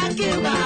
Akiuga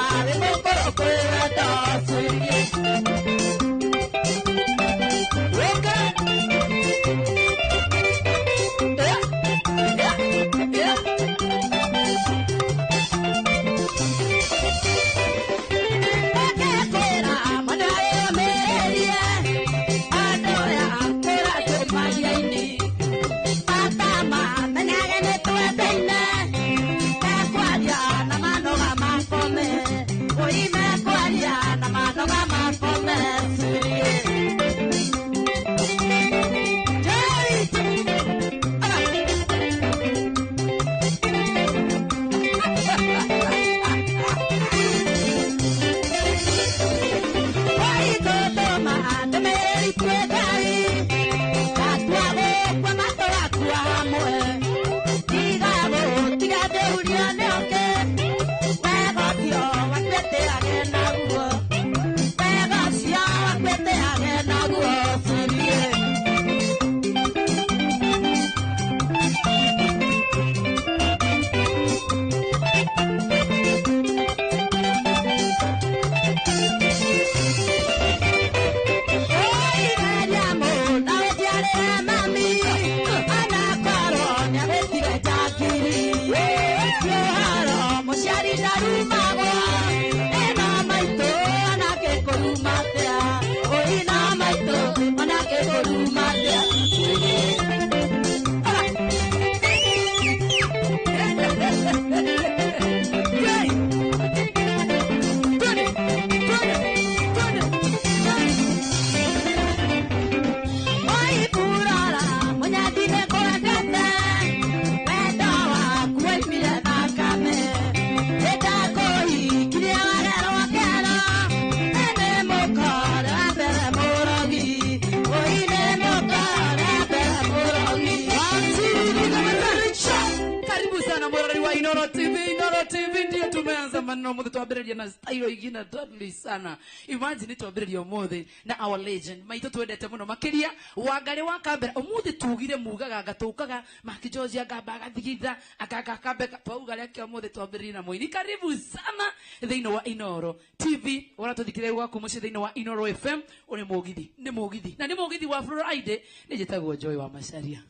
No mũthĩ twambĩrĩria na style ingĩ deadly sana. Imagine twambĩrĩria ũmũthĩ na our legend maitũ twendete mũno makĩria Wangari wa Kambera. Ũmũthĩ tugire mugaga ngatũkaga Mark George angamba agathigitha akanga twauga reke ũmũthĩ twambĩrĩrie na mũini. Karibu sana thĩinĩ wa Inooro TV, wona tũthikĩrĩria gwaku mũciĩ thĩinĩ wa Inooro FM. Ũrĩ mũgithi, nĩ mũgithi na nĩ mũgithi wa Friday. Nĩ njĩtagwo Joy wa Macharia.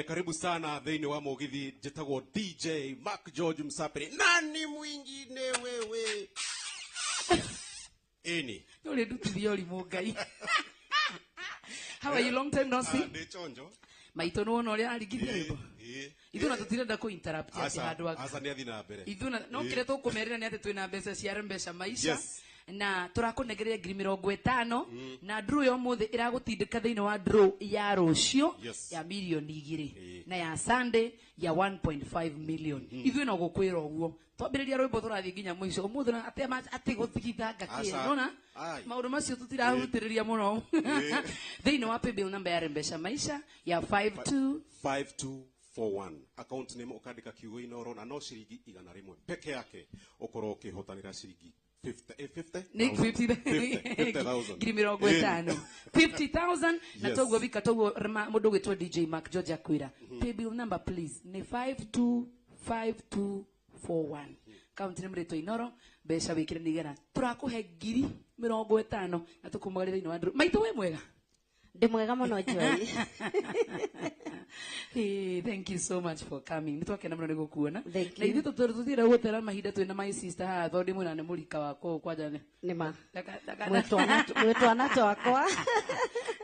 Karibu sana thĩinĩ wa mũgithi. Njĩtagwo DJ Mark George Msapiri. Nani mwingine wewe? Eni. Nĩ ndutithia ũrimũ Ngai. How are you? Long time no see. Ndĩ chonjo. Maitũ nĩ wona ũrĩa arigithia rwĩmbo. Ĩ. Ithuĩ na tũtirenda kũ interrupt atĩ Aca, handũ aca nĩ athiĩ na mbere. Ithuĩ no kĩrĩa tũkũmerĩra nĩ atĩ twĩna mbeca cia mbeca maisha. Yes. Na tũrakũnengereria 50,000 na draw ya ũmũthĩ ĩragũtindĩka thĩinĩ wa draw ya rũciũ ya 2 million na ya Sunday ya 1.5 million. Ithuĩ no gũkwĩra ũguo twambĩrĩria rwĩmbo tũrathiĩ nginya mũico ũmũthĩ na atĩ gũthigithanga kĩ Aca. nona Ai. maũndũ macio tũtirahutĩrĩria mũno thĩinĩ wa paybill number ya mbeca maisha ya 52 5241 account name ukandika kiugo Inooro na no ciringi 100 peke yake ukorwo ukihotanira ciringi 50 50 Nĩ 50 50,000. 50,000 50,000 na Yes. toguo bika toguo mũndũ ũgwĩtwo DJ Mark George akwĩra paybill number please nĩ 525241 kaunti nĩ mũrĩtwo Inooro mbeca wĩkĩre nĩ igana tũrakũhe 50,000 na tũkumagaria thĩinĩ wa ndũrũ. Maitũ wĩ mwega? Ndĩ mwega mũno Joy. Hey, thank you so much for coming. Nĩ twakena mũno nĩ gũkuona. Thank Na you. ithuĩ tũtirenda gũtera mahinda twĩna my sister haha tondũ ndĩ mwĩra nĩ mũrika wakwa kwanja nĩ Nĩ ma. Ndaka Mwĩ twana twakwa.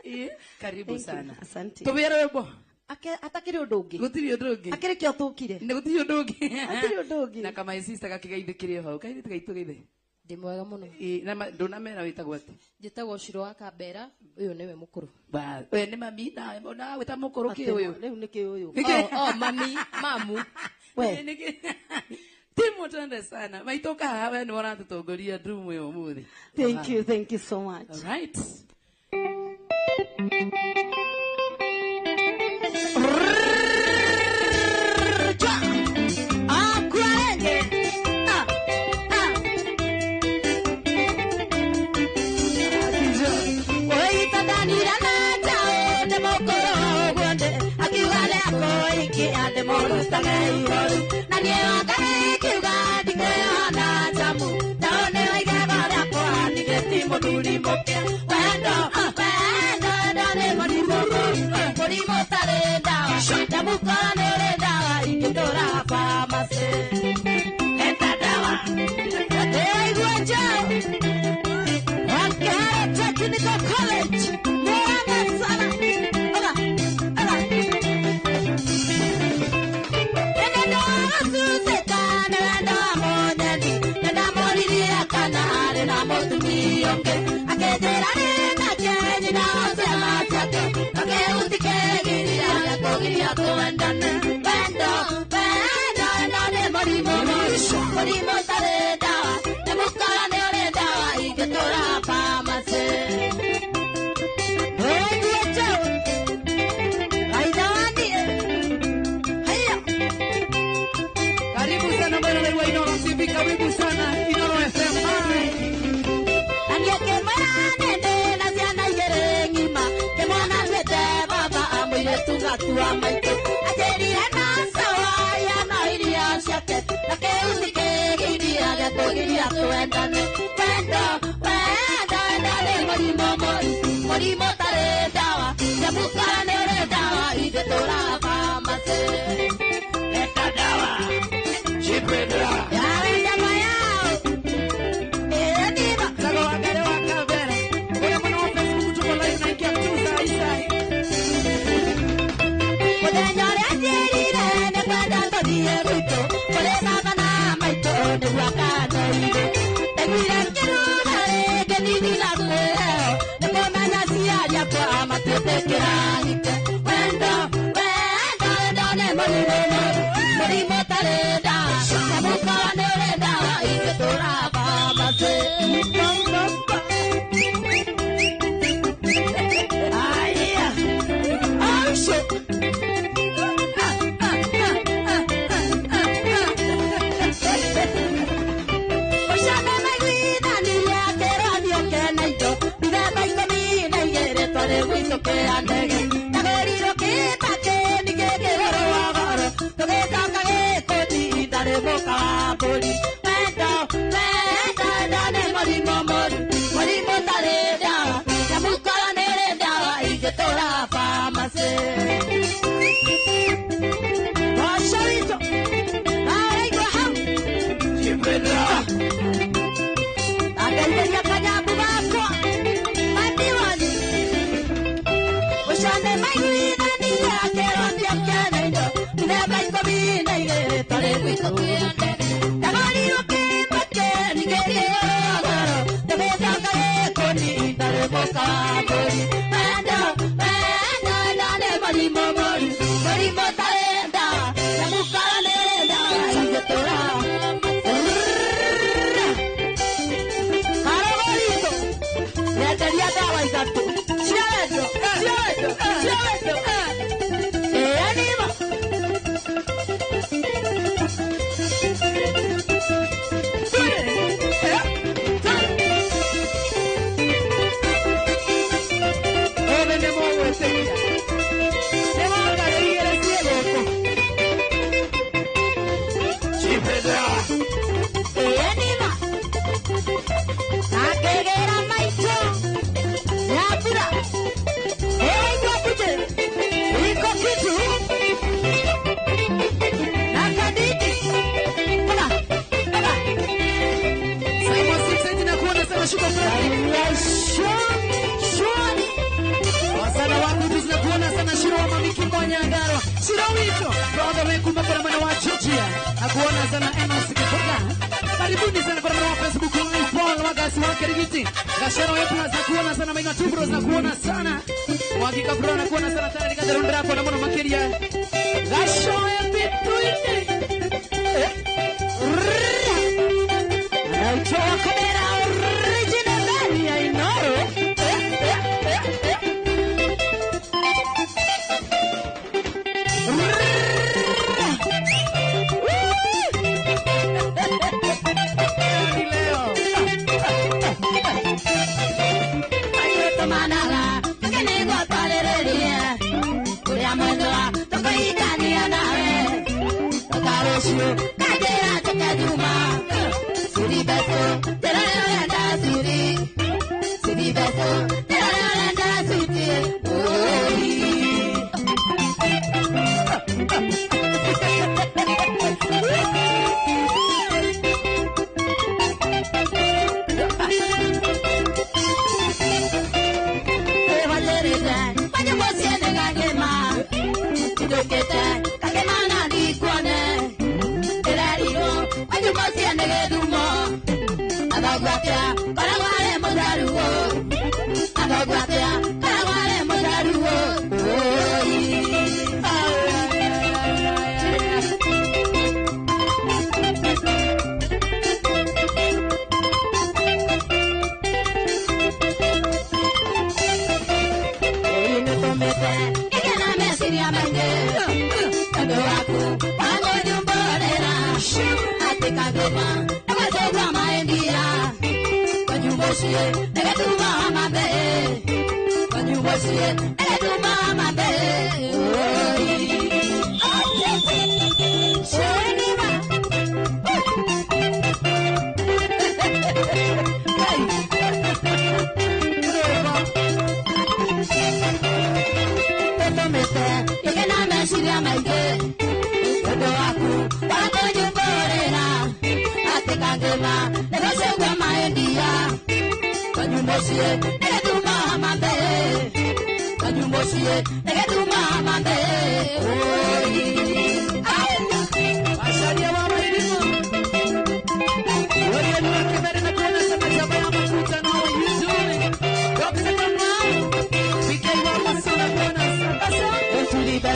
Ĩ, karibu Thank you. sana. Asante. Tũwĩre rwĩmbo. Atakĩrĩ ũndũ ũngĩ. Gũtirĩ ũndũ ũngĩ. Akĩrĩ kĩo tũkire. Nĩ gũtirĩ ũndũ ũngĩ. Hatirĩ ũndũ ũngĩ. Na kama sister gakĩgeithĩkĩre hau. Kairĩtu gaitũ geithe. Ndĩ mwega mũno. Ĩ, na ndũnamera wĩtagwo atĩ. Njĩtagwo Shiro wa Kambera, ũyũ nĩwe mũkũrũ. Ba, we nĩ mami na na wĩta mũkũrũ kĩ ũyũ. Rĩu nĩ kĩ ũyũ? Nĩkĩ? Oh, mami, mamu. We. Nĩkĩ? Timu twende sana. Maitũ kaha we nĩ ũratũtongoria ndrumu ĩyo ũmũthĩ. Thank you, thank you so much. All right. College. Karibu sana bwana wa Inooro TV, karibu sana Inooro FM. Bye. Sago Wangari wa Kambera. Ũrĩa mwena wa Facebook tuko live na ingia tu saa hii saa hii. Mũthenya ũrĩa njĩrire nĩ kwenda tũthiĩ gwitũ kũrĩ baba na maitũ nĩguo akanoire ndaiguire ngĩruga rĩngĩ nini na kwĩheo nĩ kũmenya aciari akwa matiĩtĩkĩra hike wendo wendo wendo nĩ mũrimũ mũru mũrimũ ũtarĩ ndawa na mũkora nĩ ũrĩ ndawa ingĩtũra pharmacy. Aya. Oh, shit. gwitũ kĩa ndege ndagũrirwo kĩmbakĩ ningĩ ngĩgũrwo goro tũgĩcoka gĩkũni ndarĩ mũka wa mbũri wendo wendo wendo nĩ mũrimũ mũru mũrimũ ũtarĩ ndawa nyamũkoro nĩrĩ ndawa ingĩtũra pharmacy. Waca witũ araigua hau angeithĩria kanyambu gakwa mami wanyu ũcane maiguithania kĩrotia kĩene indo mĩthemba 12 tũrĩ gwitũ kĩa ndege ndagũrirwo kĩmbakĩ ningĩ ngĩgũrwo goro tũgĩcoka gĩkũni ndarĩ mũka wa mbũri wendo wendo wendo nĩ mũrimũ mũru mũrimũ ũtarĩ ndawa nyamũkoro nĩrĩ ndawa ingĩtũra karogorito nyenderia ndawa ithatũ cia wendo cia wendo cia wendo ĩĩ nĩma Othe nĩ mũgwĩtĩkia nĩ wangarĩ igĩrĩ ciĩ gũkũ ĩĩ nĩma akĩgĩra maitũ nyambura ĩraigua mbuje iko kitu na kadidi oga oga Simon 68 nakuona sana shuka Fredrick. Shoni Wasana wa Kutus nakuona sana Shiro wa Mamiki Mwanyandarwa Shiro wito brother weku kwa mwana wa Georgia nakuona sana Enos Kiboga karibuni sana kwa mwana wa Facebook Live Paul Wagasi wa Kirigiti Gashero Plus nakuona sana Maina Tubros nakuona sana Mwagika Bro nakuona sana tena nikajarundra hapo na mwana makiria Gasho Pituini Anaitoa kamera original ndani ya Inoro. Ni leo Ayo manara, tukenigwa twarĩrĩrie kũrĩa mwendwa tũkũhikania nawe tũkarũciũ kanjĩra tũkethuma siri beso ndĩrarĩa ũrenda siri siri beso ndĩrarĩa ũrenda switi oi. Washaria wa Mairimo Walioni wa Kibere na kuona sana chama ya makuta na how you doing Dr. Kamau PK wa Masona kuona sana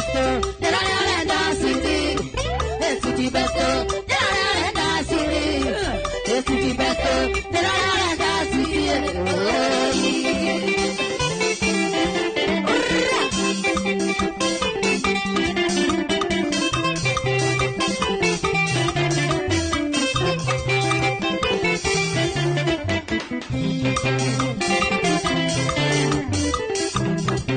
Thank you.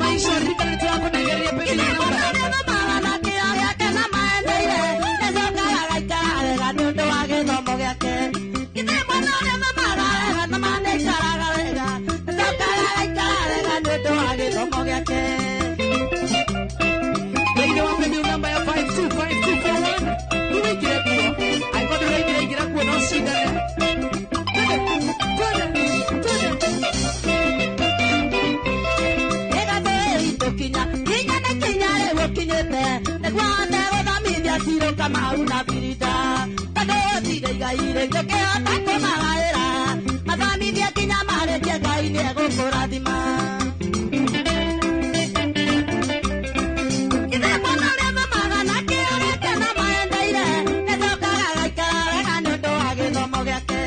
maisha ririkana nĩ tũrakũnengereria paybill number. Thĩinĩ wa paybill number ya 525241 nĩwĩingĩre kuo. Angĩkorwo ndũraingĩra ingĩra kuo no ũcindane. Twende, twende, twende. Mathomithia kinya marĩkie Ngai nĩegũkũrathima. Ithe mwana ũrĩa thomaga na kĩo gĩake na maendeire, nĩacokaga agaikara wega nĩ ũndũ wa gĩthomo gĩake.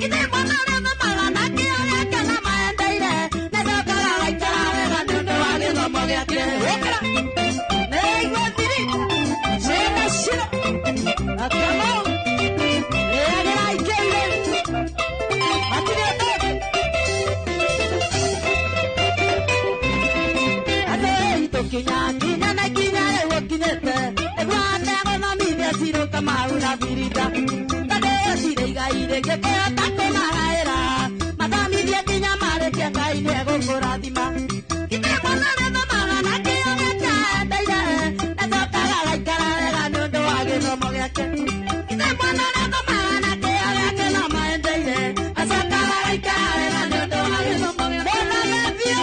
Ithe mwana ũrĩa thomaga na kĩo gĩake na maendeire, nĩacokaga agaikara wega nĩ ũndũ wa gĩthomo gĩake. Ũkĩra. Nĩigua thiri. Ciĩna cira. Na Kamau. Rĩagĩra ikĩire. Hatirĩ ũndũ ũngĩ. Kinya kinya na kinya rĩu ũkinyĩte nĩguo ategũthomithia Ciro Kamau na Birida tondũ gũtirĩ igai rĩngĩkĩhota kũmagaĩra mathomithie kinya marĩkie Ngai nĩegũkũrathima. Githĩ mwana ũrĩa thomaga na kĩo gĩake endeire nĩacokaga agaikara wega nĩ ũndũ wa gĩthomo gĩake. Githĩ mwana ũrĩa thomaga na kĩo gĩake na maendeire acokaga agaikara wega nĩ ũndũ wa gĩthomo gĩake. Mwana biũ.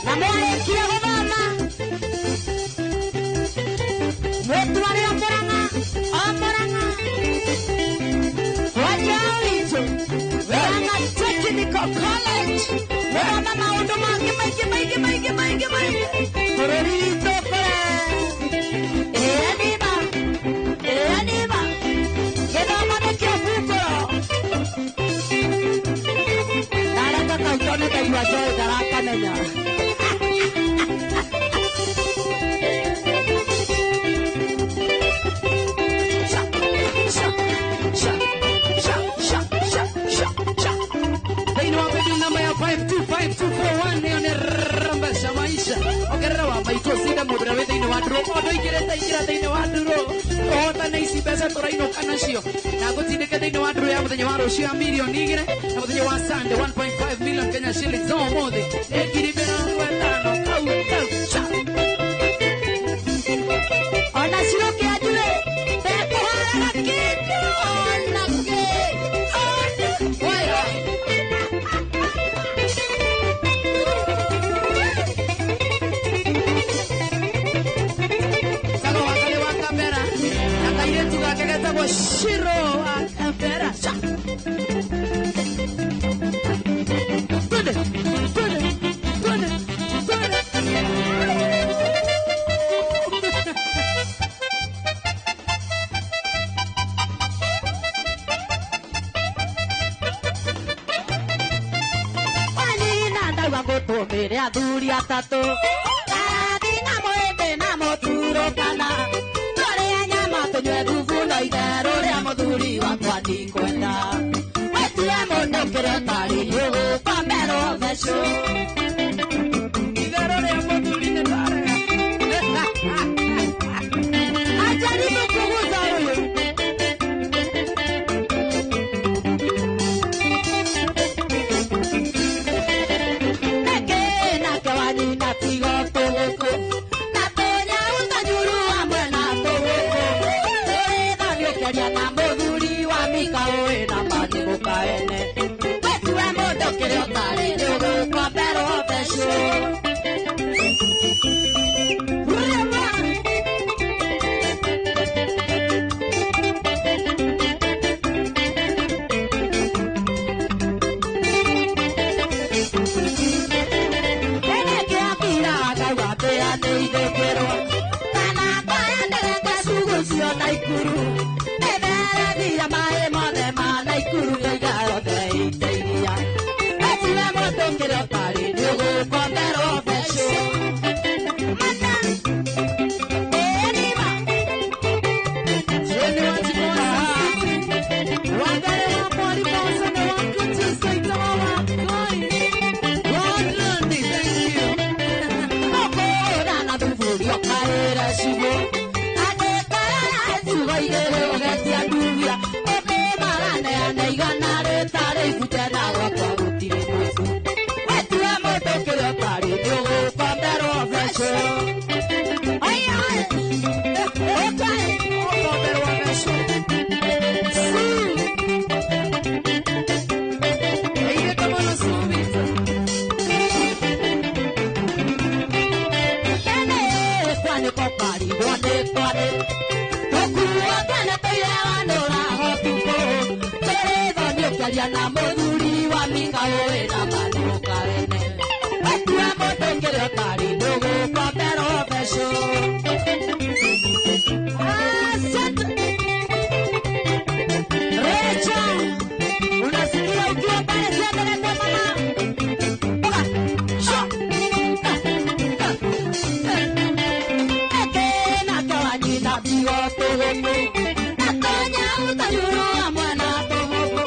Na mwarĩkia gũthoma mwĩtware o Mũrang'a o Mũrang'a wanjao witũ Murang'a Technical College mũthome maũndũ mangĩ maingĩ maingĩ maingĩ maingĩ maingĩ bũrũri witũ ũkũre. Ĩĩ nĩma, ĩĩ nĩma, gĩthomo nĩkĩo bungũro. Ndareka kau tondũ ndaigua njoĩ ndarakamenya. Sha, sha, sha, sha, sha, sha, sha, sha. Thĩinĩ wa paybill number ya 525241 nĩyo nĩ rambasha maisha. Ongerera wa maitũ ũcinde mũndũ ũrĩa wĩ thĩinĩ wa ndurũ. O ndũingĩrĩte ingĩra thĩinĩ wa ndurũ. Ũhotane ici mbeca tũrainũka nacio. Na ngũtindĩke thĩinĩ wa ndurũ ya mũthenya wa rũciũ ya mirioni 2 na mũthenya wa Sunday 1.5 million Kenya shillings. No ũmũthĩ nĩ 50,000 kau kau cha. Ona Ciro kĩanjue ndekũharaga kĩndũ ona kĩ. Waya. Tago wakale wa kamera na kairĩtu gake getagwo Shiro wa kamera. Cha. Twende, twende, twende, twende. Wanina ndaigua ngũtũmĩre athuri atatũ Ndathi na mũhĩndĩ na mũturũkana tũrĩe nyama tũnyue thubu no itherũ rĩa mũthuri wakwa ndikwenda wĩtue mũndũ kĩrĩa ũtarĩ nĩũgũkomerwo thecũ. Itherũ rĩa mũthuri nĩ ndarega. Ajaribu kuguza huyu. Nake nake wanyina tigo tũgũkũ na tũnyau tũnyuru hamwe na tũgũkũ tũrĩtha nĩũkĩaria na mũthuri wa mika ũĩ na mani mũkaene wĩtue mũndũ kĩrĩa ũtarĩ nĩũgũkomberwo thecũ. Wangare wa mwarimu sana wa kutu saitawa. Thoniũkĩria na mũthuri wa mikaũ wĩna mani mũkawene. Watua mũndũ kĩrĩa ũtarĩ ndũgũkomberwo mbeco. Asante. Rachel, unasikia ukiwa pale tuendelee kwa mama. Oka. Sho. Eke na kawanyina tigo tũgũkũ. Natonya utayurua mwana tũgũkũ.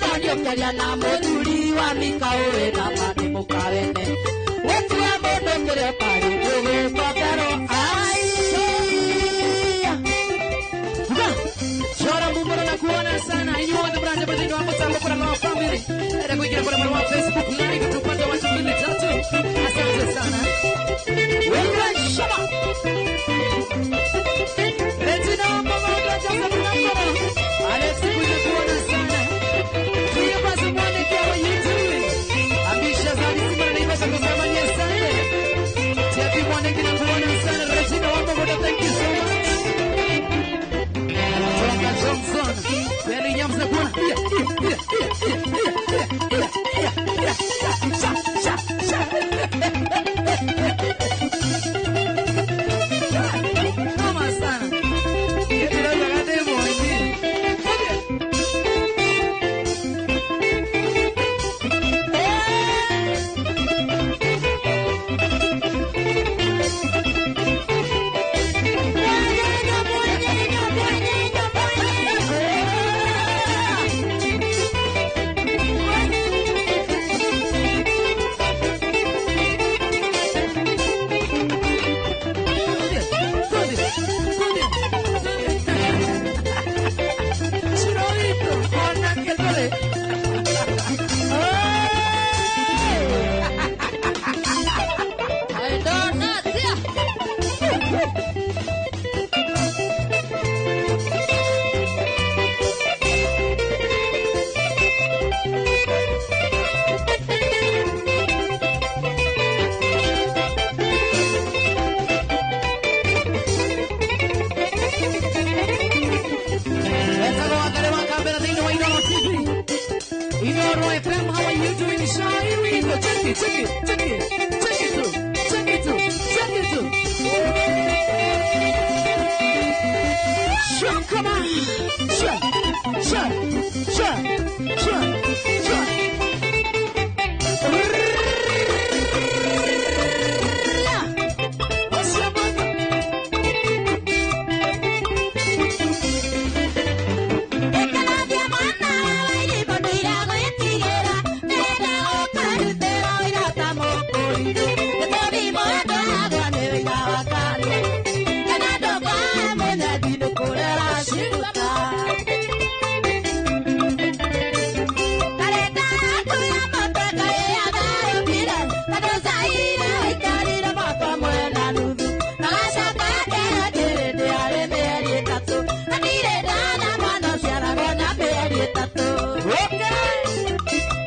Thoniũkĩria na mũthuri wa mikaũ wĩna mani mũkawene. Watua mũndũ kĩrĩa ũtarĩ ndũgũkomberwo. Aiya. Chora mumura na kuona sana. Inyu wote mranje mtindo wa mtambo kuna mama family. Enda kuingia kwa mama Facebook live tupate watu mbili tatu. Asante sana. Wewe shaba. Retina mama wa Joseph Nakoro. Alex kuja kuona sana. Pia basi muone kwa YouTube. Abisha zali simba na ibasha kusema ni asante. Tiapi muone kina kuona sana. Retina wako wote, thank you so much. Tonga Johnson. Kweli nyamza kuona. Sha sha sha. Noma sana. Yetu leo kade mondi. Chirolito, ona que dole. Donatia. Etagwo Wangari wa Kambera thĩinĩ wa Inoro TV. Inoro FM, how are you doing? Shairi, check it, check it, check it, check it too, check it too, check it too. Sure, come on. Sure, sure, sure, sure, sure. What's your mother? Ekanathia mwana wa irĩmũ nĩiragwĩtigĩra, ndĩrenda gũkarutĩra wĩra ta mũkũrinũ. Gĩtũmi mwendwa wakwa nĩ wĩra wa kanua, kana ndũkwae mũnyendi nĩkũrera ciruta. Karenda yaku ya moto Ngai yatharũkire, tondũ Zaire waikarire mwaka ũmwe na nuthu. Agacoka akĩra atĩrĩ, ndĩarĩ mĩeri ĩtatũ, na ndirĩ ndana mwana ũciaragwo na mĩeri ĩtatũ.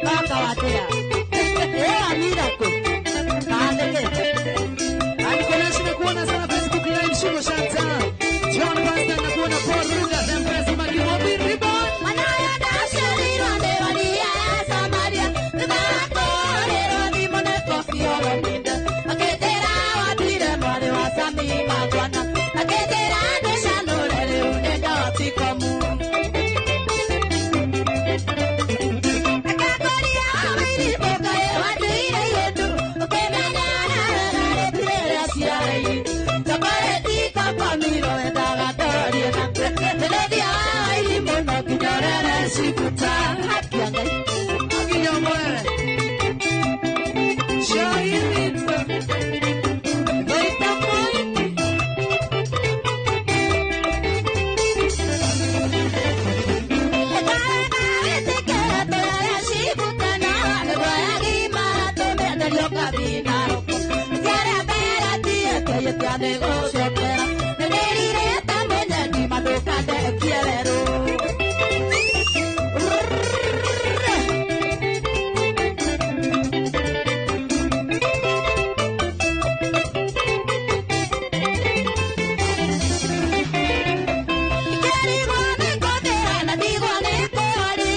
Kaka watia. Ĩyo Miracle. Kandĩke. Anikoleshi nakuona sana Facebook Live, Shugo Shanta. John Pastor nakuona Paul Ruga, Zempress Magimobi, Ribbon. Mwana ndaciarirwo nĩ Maria ya Samaria, nĩndakũũrĩrwo thimũ nĩ Kofi Olomide. Akĩnjĩra watire mwarĩ wa Sami Mangwana, akĩnjĩra ndũcanũre rĩu nĩ dotikomu. Akakũria wairimũ kaĩ wanduire ihĩndũ, ũkĩmenya wega rĩtirĩ aciari. Chocolate kokomiro wendaga ndorie nakuo, nĩndĩthiaga wairimũ no nginya ũrere cikuta. Haki ya Ngai. Aginya mwere. Shairi. Baita moiti.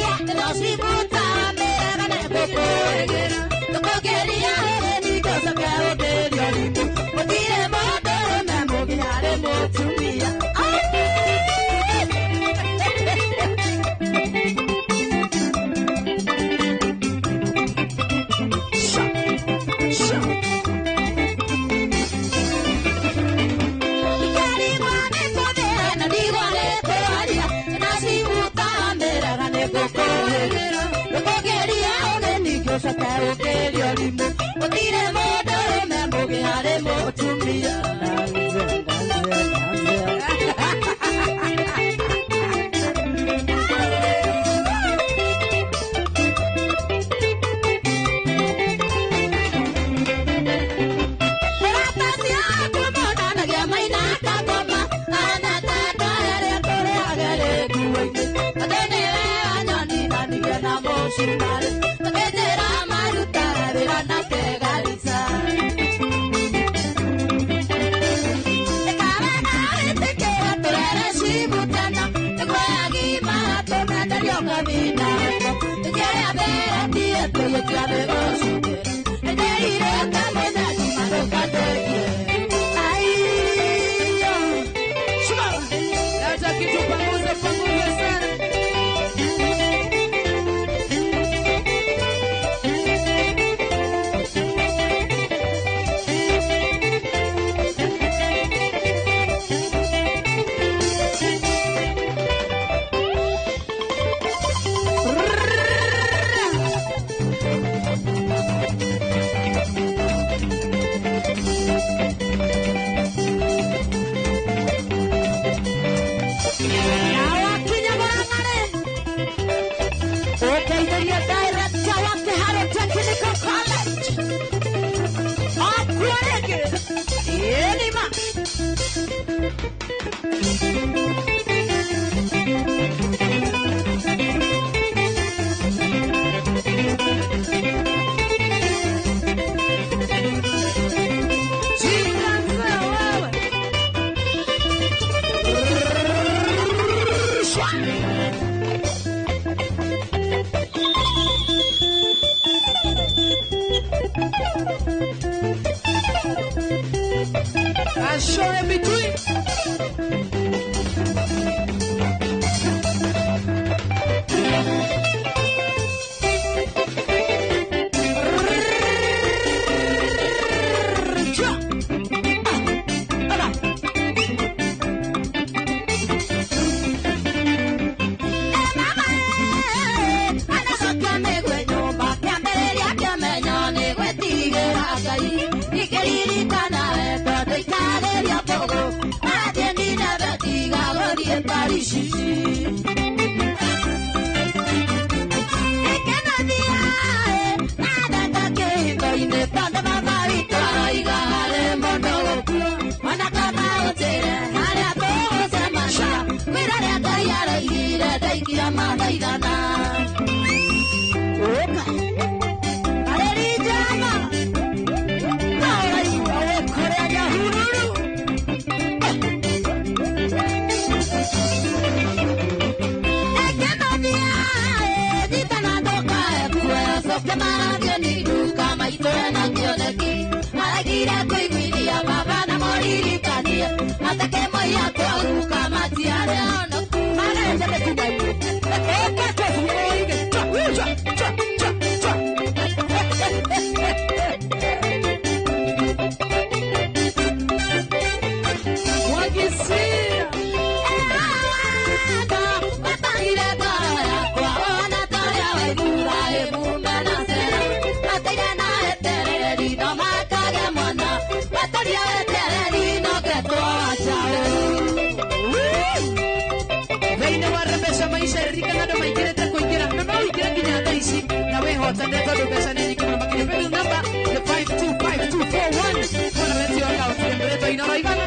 Thank you. Ũkĩrio rimũ gũtirĩ mũndũrũme mũgĩ harĩ mũtumia. Leta kitu panguza panguza sana. Ũteithĩria director wa Kĩharo Technical College. Akuo rĩngĩ. Ĩĩ nĩ ma. Jinga mzee wewe. Ashore between. Mwagisia. Thĩinĩ wa Rembesha Maisha ririkana andũ maingĩrĩte kũingĩra na no ũingĩre nginya thaa ici na wĩhotane tondũ mbeca nĩ nyingĩ mũno makĩria. Paybill number nĩ 525241. Mwana wetio account ĩrĩtwo Inooro Igana.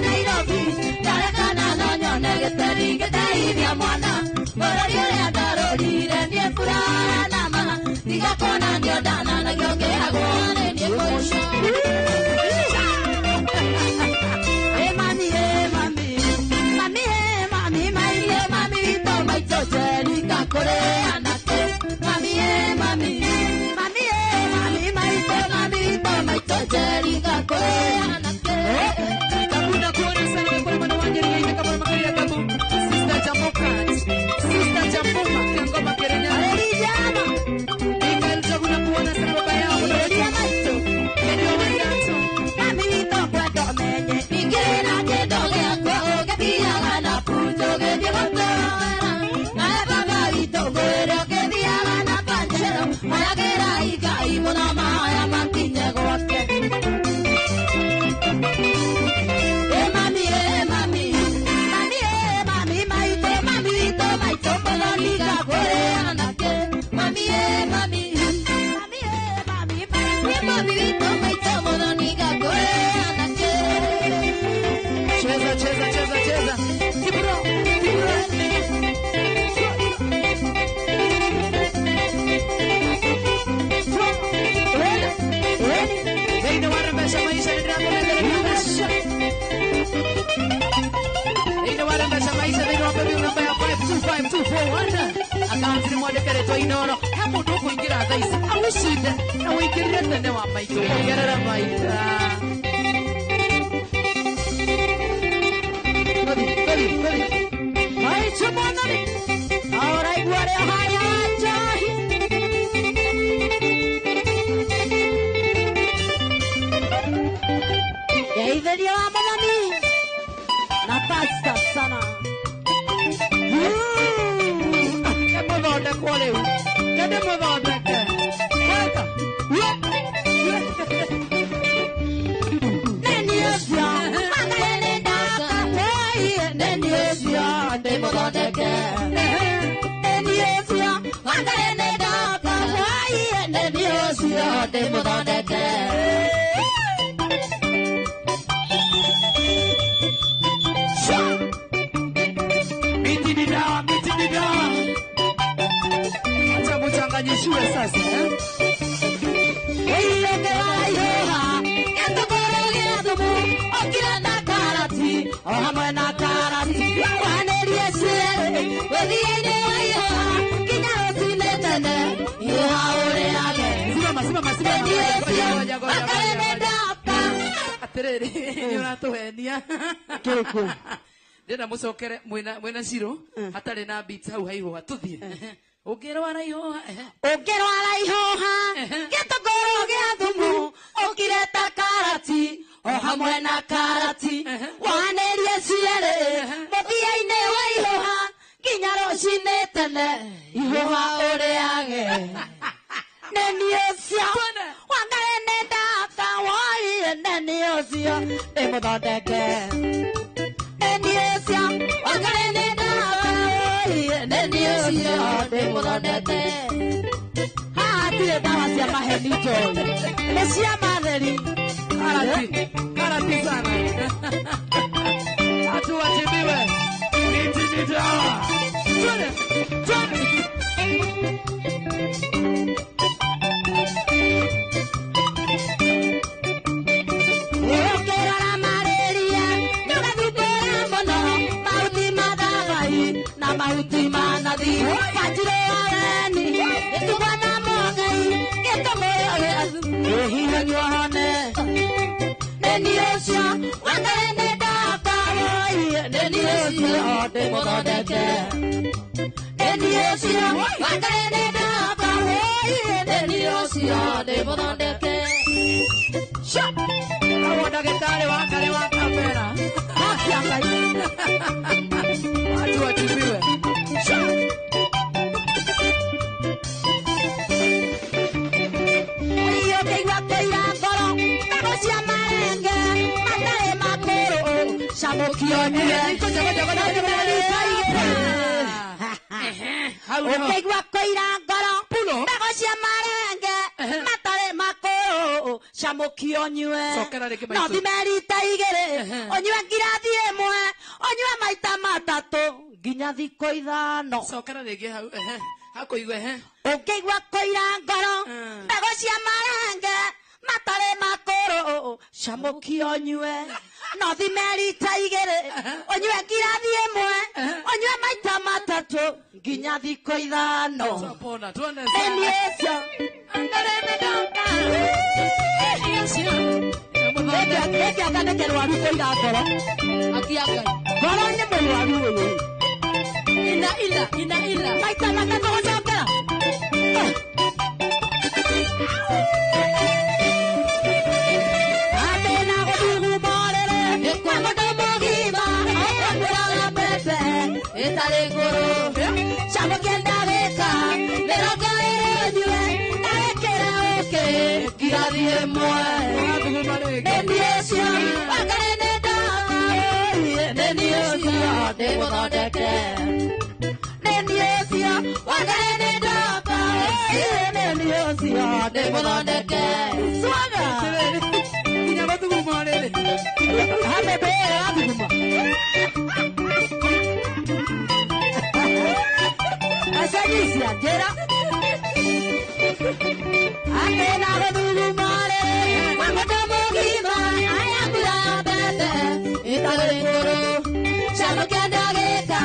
Nairobi. Gĩakonanio ndana nakĩo kĩragwo nĩ niĩ mũico. Ĩ mami, ĩ mami, mami, ĩ mami, maitũ, mami witũ maitũ Jerika kũrĩ anake. Mami, ĩ mami, mami, ĩ mami, maitũ, mami witũ maitũ Jerika kũrĩ anake. Kabuna kuona sana wekora mwana wanjeri yaite kabona makarira kabu. Sister Jamokat, Sister Jambuma, Kiangoma Kerenya. Alijama, Mikael Jaguna kuona sana baba yao. Alijama maitũ. Ndio wandato. Mami witũ kwenda ũmenye, ingĩrĩ na kĩndũ gĩakwa ũngĩthiaga na punjo ũgĩthiĩ gũtũra. Nawe baba witũ ngwĩre ũngĩthiaga na panjero, oyagĩra Ngai mũno mahoya makinye gwake. Ĩ mami, ĩ mami, mami, ĩ mami, maitũ, mami witũ maitũ mũthoni kũrĩ anake. Mami, ĩ mami, mami, ĩ mami, mami, mami witũ maitũ mũthoni kũrĩ anake. Cheza cheza cheza cheza. Kibro, kibro. Thĩinĩ wa Rembesha Maisha nĩndĩrakũnengereria thĩinĩ wa Rembesha Maisha thĩinĩ wa paybill namba ya 525241 akaunti nĩ mwandĩkĩrĩtwo Inoro. He mũndũ ũkũingĩra thaa ici agũcinde na ũingĩrire tene wa maitũ ongerera maita. Ngothi, ngothi, ngothi. Maitũ mwathani, ũraigua rĩo haya njohi. Geithĩria wa mwathani na pasta sana. Nĩ mũthondekwo rĩu. Nĩ ndĩmũthondeke. Gweta. Nĩ ũcio, Ngai nĩ ndakatũire, nĩ ũcio ndĩmũthondeke. Nĩ ũcio, Ngai nĩ ndakatũire, nĩ ũcio ndĩmũthondeke. Miti ni dawa, miti ni dawa. Acha muchanganyishiwe sasa eh? O hamwe na karati, wanĩrie cierĩ, ũthiĩ-inĩ wa ihũa, nginya rũcinĩ tene, ihũa ũrĩage. Simama, simama, simama. Nĩ Ngoja, ũcio, ngoja, ngoja, Ngai nĩ ngoja. ndaka. Atĩrĩrĩ, nĩ ũratũhenia. Kĩrĩkũ? Ndĩrenda mũcokere mwĩna Shiro hatarĩ na beats hau ha ihũa tũthiĩ. Ũngĩrwara ihũa ehe. Ũngĩrwara ihũha, gĩtũngũrũ gĩa thumu, ũkire ta karati, o hamwe na karati, wanĩrie cierĩ, mũthia-inĩ wa ihũha, nginya rũcinĩ tene, ihũha ũrĩage. Nĩ niĩ ũcio, Wangai nĩ ndaka, woiye nĩ niĩ ũcio, ndĩmũthondeke. Nĩ niĩ ũcio, Wangai nĩ ndaka, woiye nĩ niĩ ũcio, ndĩmũthondeke. Haha hatirĩ ndawa cia maheni Joy, nĩ cia matheri. Karati, karati sana. Watu watibiwe. Miti ni dawa. Twende, twende. Ũkĩrora malaria, nĩũgathumbũra mũno, mahuti ma thabai na mahuti ma nathi. Wanjirũ wa weni, gĩtugwa na mũngai, gĩtũngũrũ gĩa thumu, ũhihinywo ũhone. Nĩ niĩ ũcio, Wangai nĩ ndaka, woiye, nĩ niĩ ũcio ndĩmũthondeke. Nĩ niĩ ũcio, Wangai nĩ ndaka, woiye, nĩ niĩ ũcio ndĩmũthondeke. Hau ndagĩtarĩ wa Ngarĩ wa Kambera. Haki ya Ngai. Watu watibiwe. Ũkĩigua kũira ngoro, mbegũ cia marenge, matarĩ makũrũ, camũkio nyue. Ngoja, ngoja, ngoja, ngoja, ngoja. Hau nĩho. Ũkĩigua kũira ngoro, Pulo. mbegũ cia marenge, matarĩ makũrũ, camũkio nyue. Cokera rĩngĩ No maitũ. thime rita igĩrĩ, ũnyue ngirathi ĩmwe, ũnyue maita matatũ, nginya thikũ ithano. Cokera rĩngĩ hau. Ehe. Hakũigua ehe. Ũngĩigua kũira ngoro, Camũkia ũnyue no thime rita igĩrĩ ũnyue ngirathi ĩmwe ũnyue maita matatũ nginya thikũ ithano. Pona tuone. Nĩ ũcio gĩkĩ nĩ kĩrwaru kũira ngoro. Akia Ngai. Ngoro nĩ mũrwaru ũyũ. Ina ila ina ila. Maita matatũ gũcokera. Atena gũthuguma ũrĩrĩ kwa mũndũ mũgima akũraga mbembe ĩtarĩ ngũrũ. Camũkia ndagĩka mĩrongo ĩrĩ ũnyue na wĩkĩre ũkĩ ngirathi ĩmwe. Nĩ ũcio Wangarĩ nĩ ndoka nĩ ũcio ndĩmũthondeke. Nĩ ũcio Wangarĩ nĩ ndoka nĩ ũcio ndĩmũthondeke. Swaga. Nginya mathuguma rĩrĩ. Hamebe athuguma. Acagisia njĩra. Akena gũthuguma rĩrĩ kwa mũndũ mũgima ayambura mbembe ĩtarĩ ngũrũ. Camũkia ndagĩka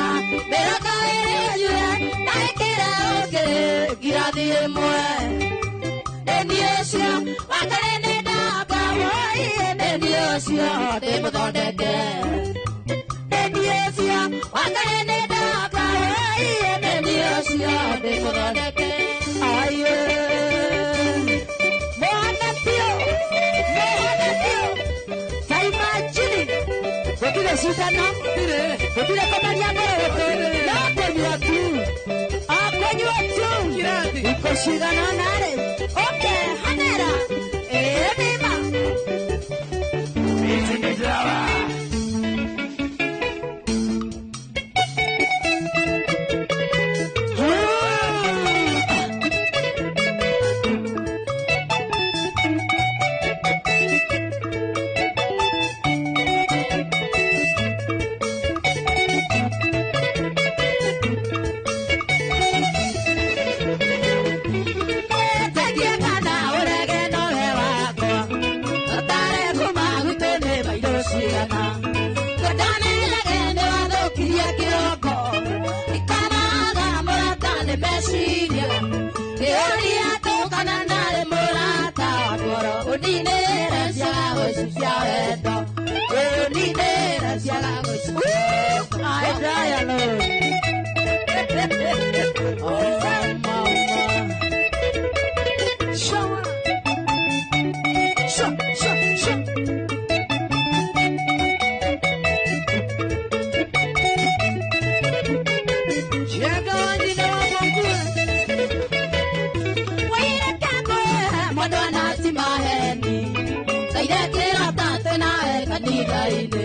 mĩrongo ĩrĩ ũnyue na wĩkĩre ũkĩ ngirathi ĩmwe. Nĩ ũcio Wangarĩ nĩ ndoka nĩ ũcio ndĩmũthondeke. Nĩ ũcio Wangarĩ nĩ ndoka nĩ ũcio ndĩmũthondeke. Aye. Mwana piũ, mwana piũ. Ta imagine gũtirĩ cindano, gũtirĩ kũmeria ngoro, no kũnyua tu. Akũnyua tu. Kirathi. Thikũ cigana ũna rĩ. Okay, hanera. Ĩĩ nĩma. Ĩtĩkie kana ũrege nowe wakwa. Ũtare kuma gwitũ nĩ mairũ cigana. Tũndanĩrege nĩ wathũkirie kĩroko. Ikanaga mũrata nĩ meciria. Kĩũria tu kana ndarĩ mũrata ngoro. Ũninĩre ciaga cia wendo. Ũninĩre ciaga I die alone. Oh, mama. Shower. Show, show, show. Jenga wangine wabongue. Mũndũ anati maheni ndairekĩra tate nawe kanitha-inĩ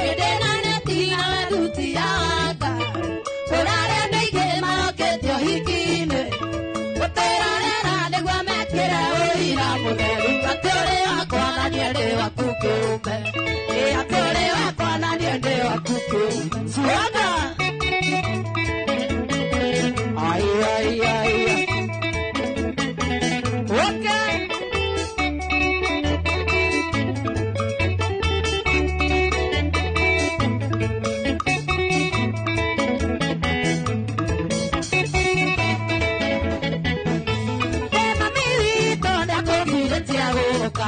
hĩndĩ nane tigawe thuti yaka kũrarĩa andũ aingĩ marokĩte ũhiki-inĩ gũtĩrorera nĩguo mekĩre ũira mũtheru atĩ ũrĩ wakwa na niĩ ndĩ waku kĩũmbe. Ĩ atĩ ũrĩ wakwa na niĩ ndĩ waku kĩũmbe. Swaga. Ai, ai, ai. Okay. Mami witũ nĩakũmithĩtie gũka.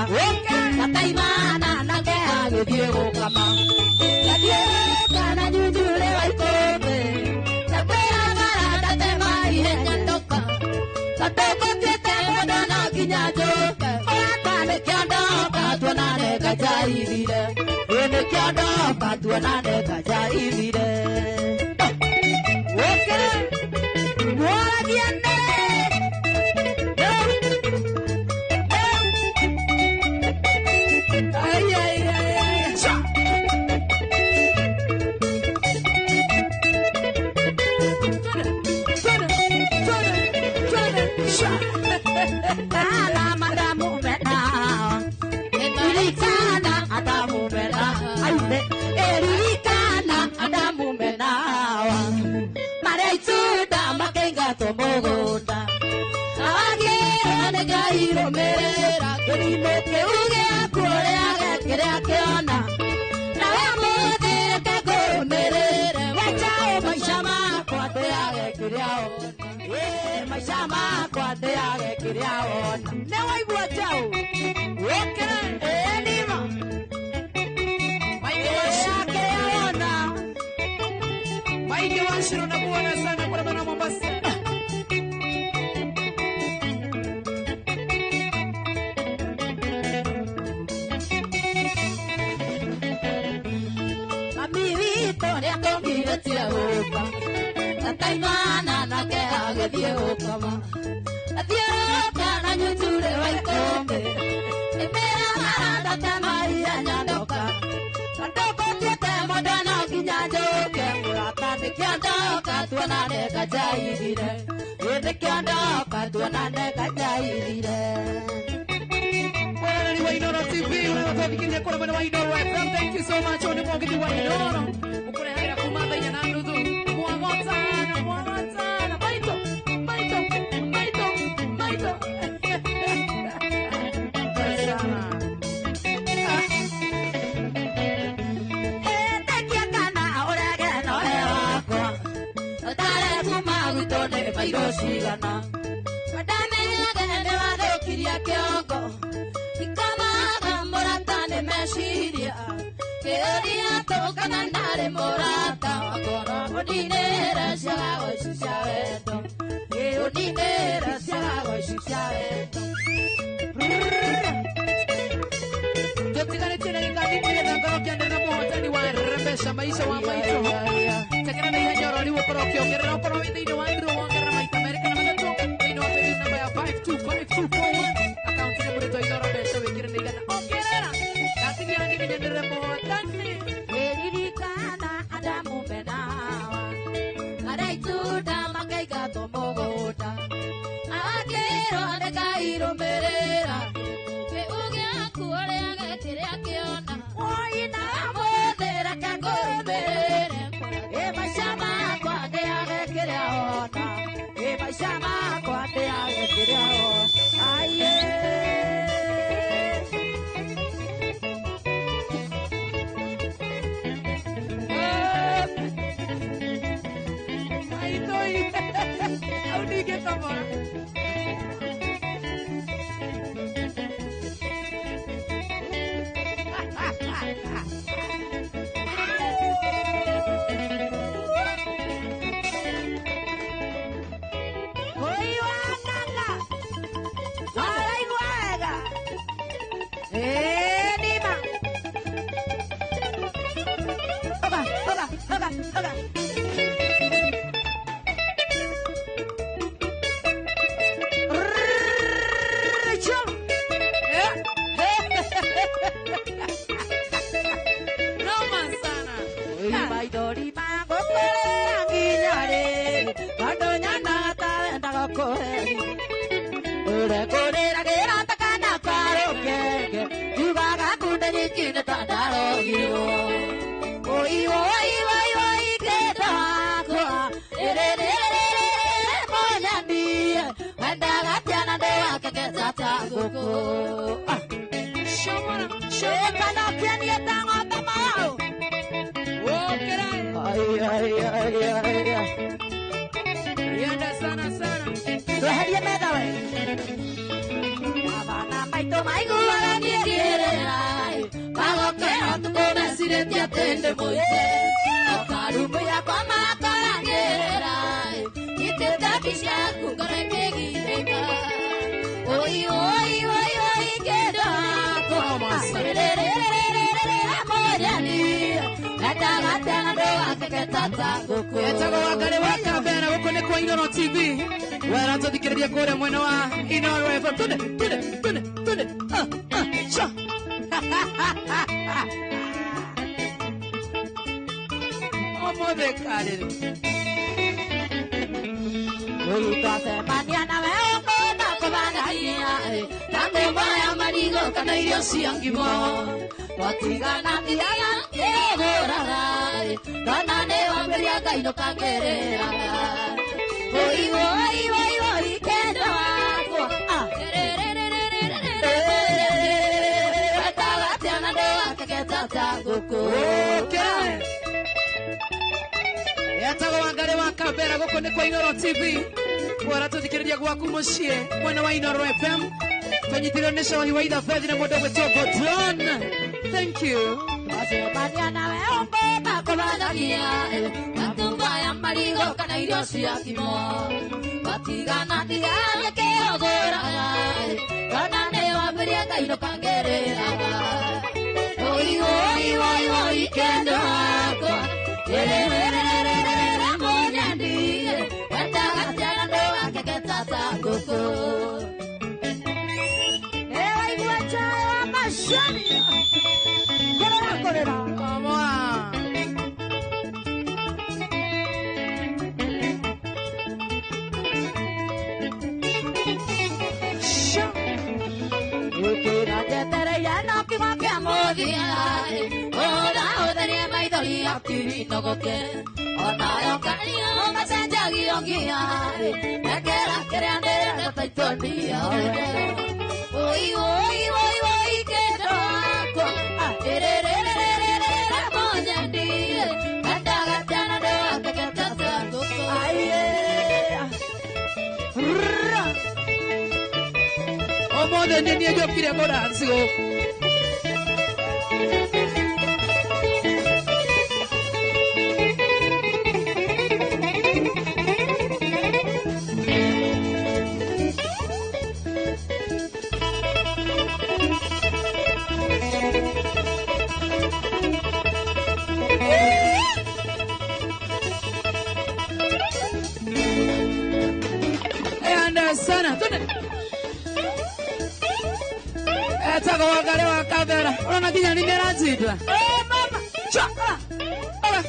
Gataimana nake agĩthiĩ gũkama. Gathiĩ gũka na nyunjurĩ wa ikũmbĩ. Ndakwĩra bara ndatema ihenya ndoka. Tondũ ngũtuĩte mũndũ no nginya njũke. Ũrata nĩkĩo ndoka tuonane ngajaithire. Ĩ nĩkĩo ndoka tuonane ngajaithire. Okay. Mwaragia nĩ. Ai, ai, ai, ai. Sha. Twende, twende, twende, twende. Sha. Ala madamu mena. Ririkana Adamu mena. Aibe. Ririkana Adamu mena. Marĩa itunda makĩingatwo mũgũnda. Awagĩrwo nĩ Ngai rũmĩrĩra kĩrimũ kĩu gĩaku ũrĩage kĩrĩa kĩona nawe mũthĩ reke ngũrũmĩrĩre wenjaũ maica makwa ndĩage kĩrĩa ona maica makwa ndĩage kĩrĩa ona nĩ waigua njaũ wĩkĩre nima Maige Washiro na kuona sana kwa maana Mombasa. Mami witũ nĩ akongirĩtie gũka tataimana nake agĩthiĩ gũkoma athiũrũrũka na nyuture wa ikũmbĩ ĩmĩra maranda ta maria nyandoka ndũkũtuĩte mũndũ no nginya njũke mũrata nĩkĩo ndoka tuonane kajaithire nĩkĩo ndoka tuonane kajaithire. Mwereri wa Inooro TV unatuthikiria kura mwena wa Inooro FM. Thank you so much. Ni mwogithi wa Inooro ukurehagĩra kuma thaa inya na nuthu mwagotana mwagotana maito maito maito maito sana. Ĩtĩkia kana ũrege nowe wakwa ũtare kuma gwitũ nĩ mairũ cigana ndamenyage nĩ wathũkirie kĩongo ikamaga mũrata nĩ meciria kĩũria tũkana ndarĩ mũrata wakora ũninĩre ciagago ici cia wendo ũninĩre ciagago ici cia wendo. Tutiganĩtie ndagĩka nini nĩgetha ngorwo ngĩanĩrĩra mũhotani wa rembesha maisha wa maitũ tekena na ihenya oro rĩu ũkorwo ũkĩongerera ũkorwo wĩ thĩinĩ wa ndiro wongerera maita merĩ kana matatũ thĩinĩ wa paybill namba ya 525241 akaunti nĩ mũrĩtwa Inooro mbeca wĩkĩre nĩ igana ongerera ndatigia nini nyanĩrĩre mũhotani. Ĩririkana Adamu mena Hawa arĩa itunda makaingatwo mũgũnda akĩrwo nĩkairũmĩrĩra kĩu gĩaku ũrĩage kĩrĩa kĩona woina mũthĩ reke ngũrũmĩrĩre ĩ maica makwa ndĩage kĩrĩa ona ĩ maica makwa ndĩage kĩrĩa ona aiye. Au ningĩkamora. Oi wa ng'ang'a waraigua wega nima oga oga oga oga. Noma sana. Maithori magũkũrĩra nginya rĩ tondũ nyonaga ta wendaga kũheria ũrekũrĩragĩra ta kana ka rũkenge njugaga kunde nyiki nĩ ta ndarogirwo oi oi oi oi kĩndũ wakwa rĩrĩrĩrĩrĩ mũnyani wendaga tiana ndĩwakeketa ta ngũkũ. Shomora. Kana ũkĩanie ta ng'ombe maũ. Wokera. Ai, ai, ai, ai, ai. Yenda sana sana. Tweherie metha we. Baba na maitũ maiguaga niĩ ngĩrĩra magokĩra ũtukũ mecirĩtie atĩ ndĩ mũice akarumbũ yakwa makora ngĩrĩra nyitĩte mbica yaku ngoro ĩkĩgiĩka oi oi oi oi kĩndũ wakwa rĩrĩrĩrĩrĩrĩ mũrĩani gatagatĩ na ndũgakeketa ta ngũkũ. Etagwo Wangarĩ wa Kambera gũkũ nĩ kwa Inooro TV wera tũthikĩrĩria kũrĩa mwena wa Inooro FM tune tune tune tune ah ah sha ũmũthĩ karĩrĩ Twacemania nawe ũkũna kũbanagia ta ngũmba ya marigũ kana irio cia ngimo twatigana thiaga ngĩgũraga ndona nĩ wambĩrĩria ngainũka ngĩrĩraga oi oi oi oi kendo wakwa. ngũkũ. Okay. Etagwo Wangari wa Kambera gũkũ nĩ kwa Inoro TV. Kwara tũthikĩrĩria gwaku mũciĩ mwena wa Inoro FM. Tũnyitirwo nĩ Cohi wa Ithabethi na mũndũ ũgwĩtwo Godron. Thank you. Wacemania nawe ũngũmba kũmanagia matumbo ya marigo kana irio cia kimo watigana ndigane kĩhũgũraga kana nĩ wambĩrie ngainũka ngĩrĩraga oi oi oi oi kendo wakwa ĩrĩrĩrĩrĩrĩra mũnyendi wendaga ciana ndũgakeke ta ngũkũ. Nĩwaigua chai wa macani korera korera. Omoa. Sha. Ukira njetereire no kiugo kĩa mũthia ũrahũthĩrie maithori akirinogoke onayo kanio macenjagio ngia ekera kĩrĩa ndĩrenda taitũnia oi oi oi oi kendo wakwa ĩrĩrĩrĩrĩrĩra mũnyendi endaga ciana ndũgakeke ta ngũkũ. Aye. Rra. Ũmũthĩ nĩ niĩ njũkire kũranci gũkũ. Anda sana. Twende. Etagwo Wangari wa Kambera. Ũrona nginya nĩ nĩaranjindwa. Eh mama. Cha. Ora.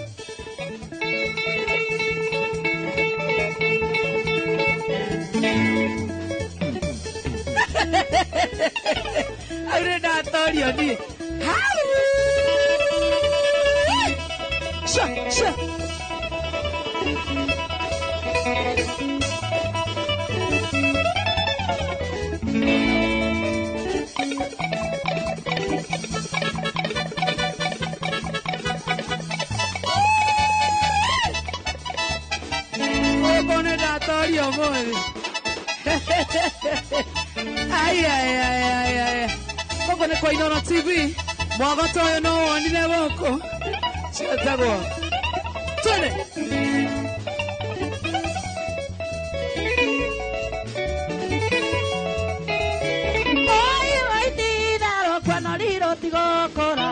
Aure ndatorio niĩ. Hau. Sha, sha. Gũkũ nĩ ndatorio ũmũthĩ. Ai, ai, ai, ai, ai. Gũkũ nĩ kwa Inoro TV. Mwagoto ũyũ no wonire gũkũ. Ciĩtagwo. Twende. Oi oi tinaro kwano riro tigokora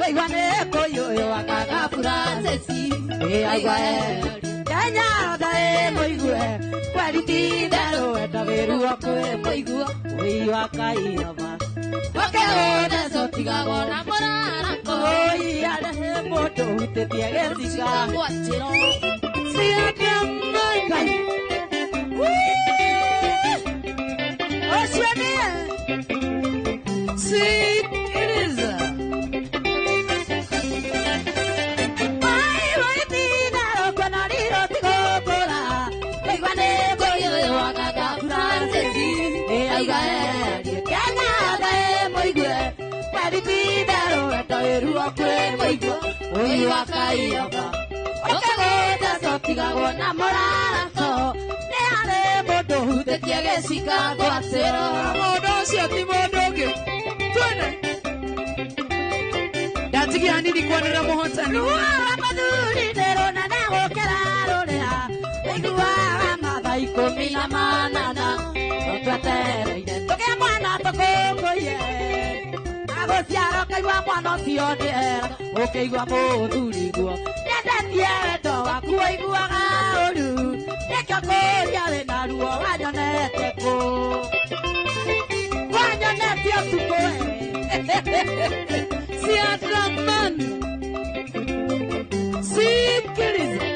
waigua nĩ kũiyũyũ akaga Francis aigua Kenya thaĩ mũigue kweri tindarũ wendagĩruo kwĩ mũigua ũiwa kaiyaba Ũkĩhũna tigagwo na mũrarako oi arehe mũndũ hutĩtie gĩciga gwatĩro Ciake ũcio nĩe Sikiliza. Oi oi tinaro kwano riro tigokora waigua nĩ kũiyũyũ akaga Francis aigua Kenya thaĩ mũigue kweri tindarũ wendagĩruo kwĩ mũigua ũiwa kaiyaba ũkĩgũta cotigagwo na mũrarako nĩ harĩ mũndũ hutĩtie gĩcika gwatĩro. Mũndũ ũcio ti mũndũ ũngĩ. Twende. Ndatigia hanini kuonera mũhotani. Ruo rwa mũthuri nĩ rũnene gũkĩra rũrĩa ũiguaga mathaa 18 tũtwetereire tũgĩe mwana tũkũngũiye agũciara ũkaigua mwana ũcio nĩ era ũkĩigua mũthuri guo nĩendetie wendo waku ũiguaga ũru nĩkĩo kũria wĩna ruo wanyonete kũ wanyonete ũtukũ Siadraman. Sikiliza.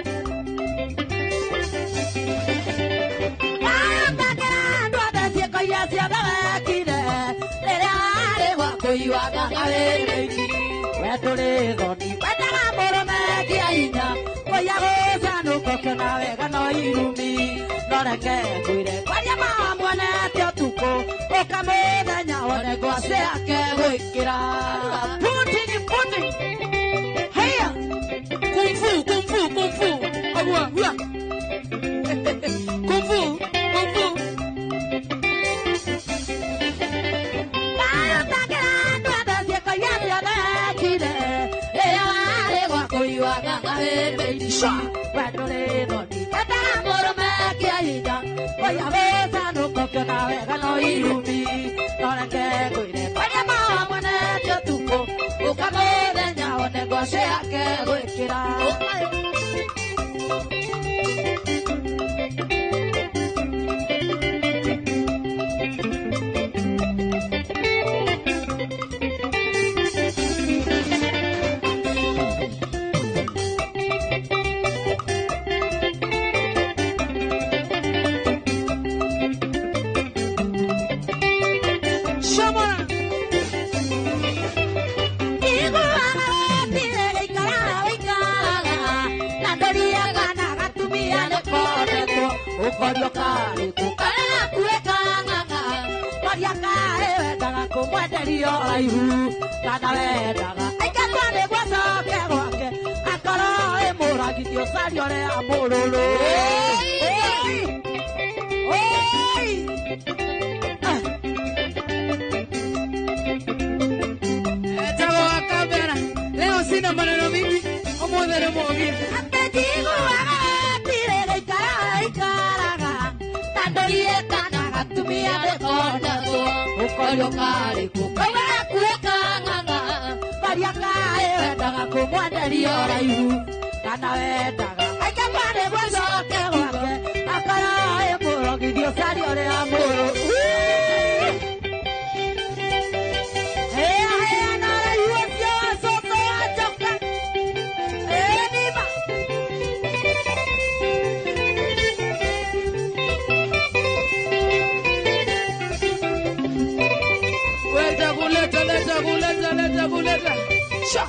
Atakĩra andũ othe ciĩko iria ciothe wekire rĩrĩa warĩ gwa kũiyuaga wĩrĩini we ndũrĩ thoni wendaga mũrũme kĩa hinya kũiya gũcanũka ũkĩona wega no irumi no reke ngwĩre kwaria ma muonete ũtukũ ũka mũthenya wone ngwacĩ yake gwĩkĩra Putin. Putting. Haya. Kung fu, kung fu, kung fu. Agua, hua. Kung fu, kung fu. Leo sina maneno mingi, omothere mogi. Leta, sha.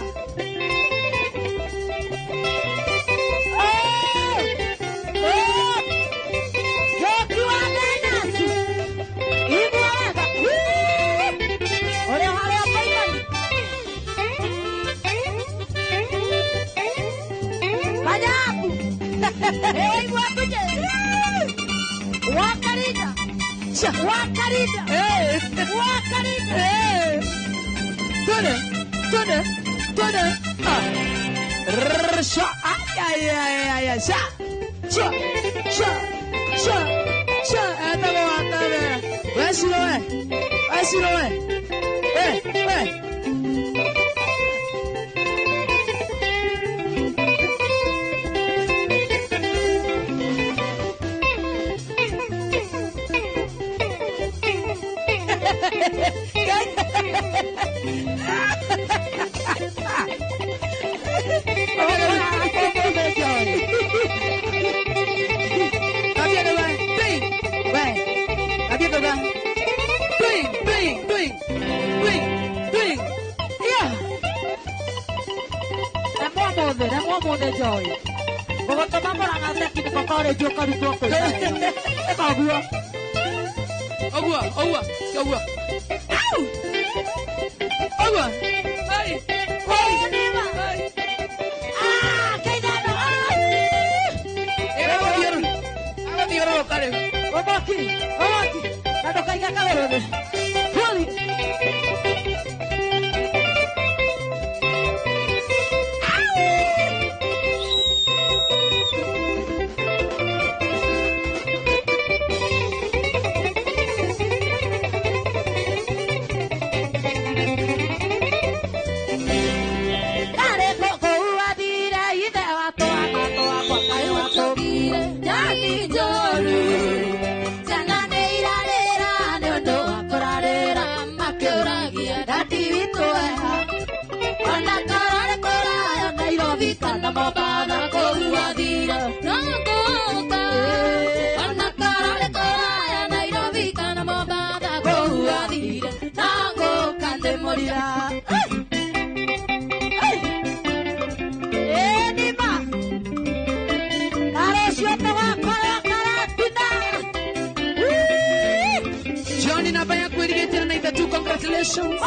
Wakarida. Wakarida. Tune, tune, tune. Sha, ay, ay, ay, ay, sha, sha, sha, sha, sha. Etagwo wa kamera. We Ciro we, we Ciro we, we, we. Congratulations.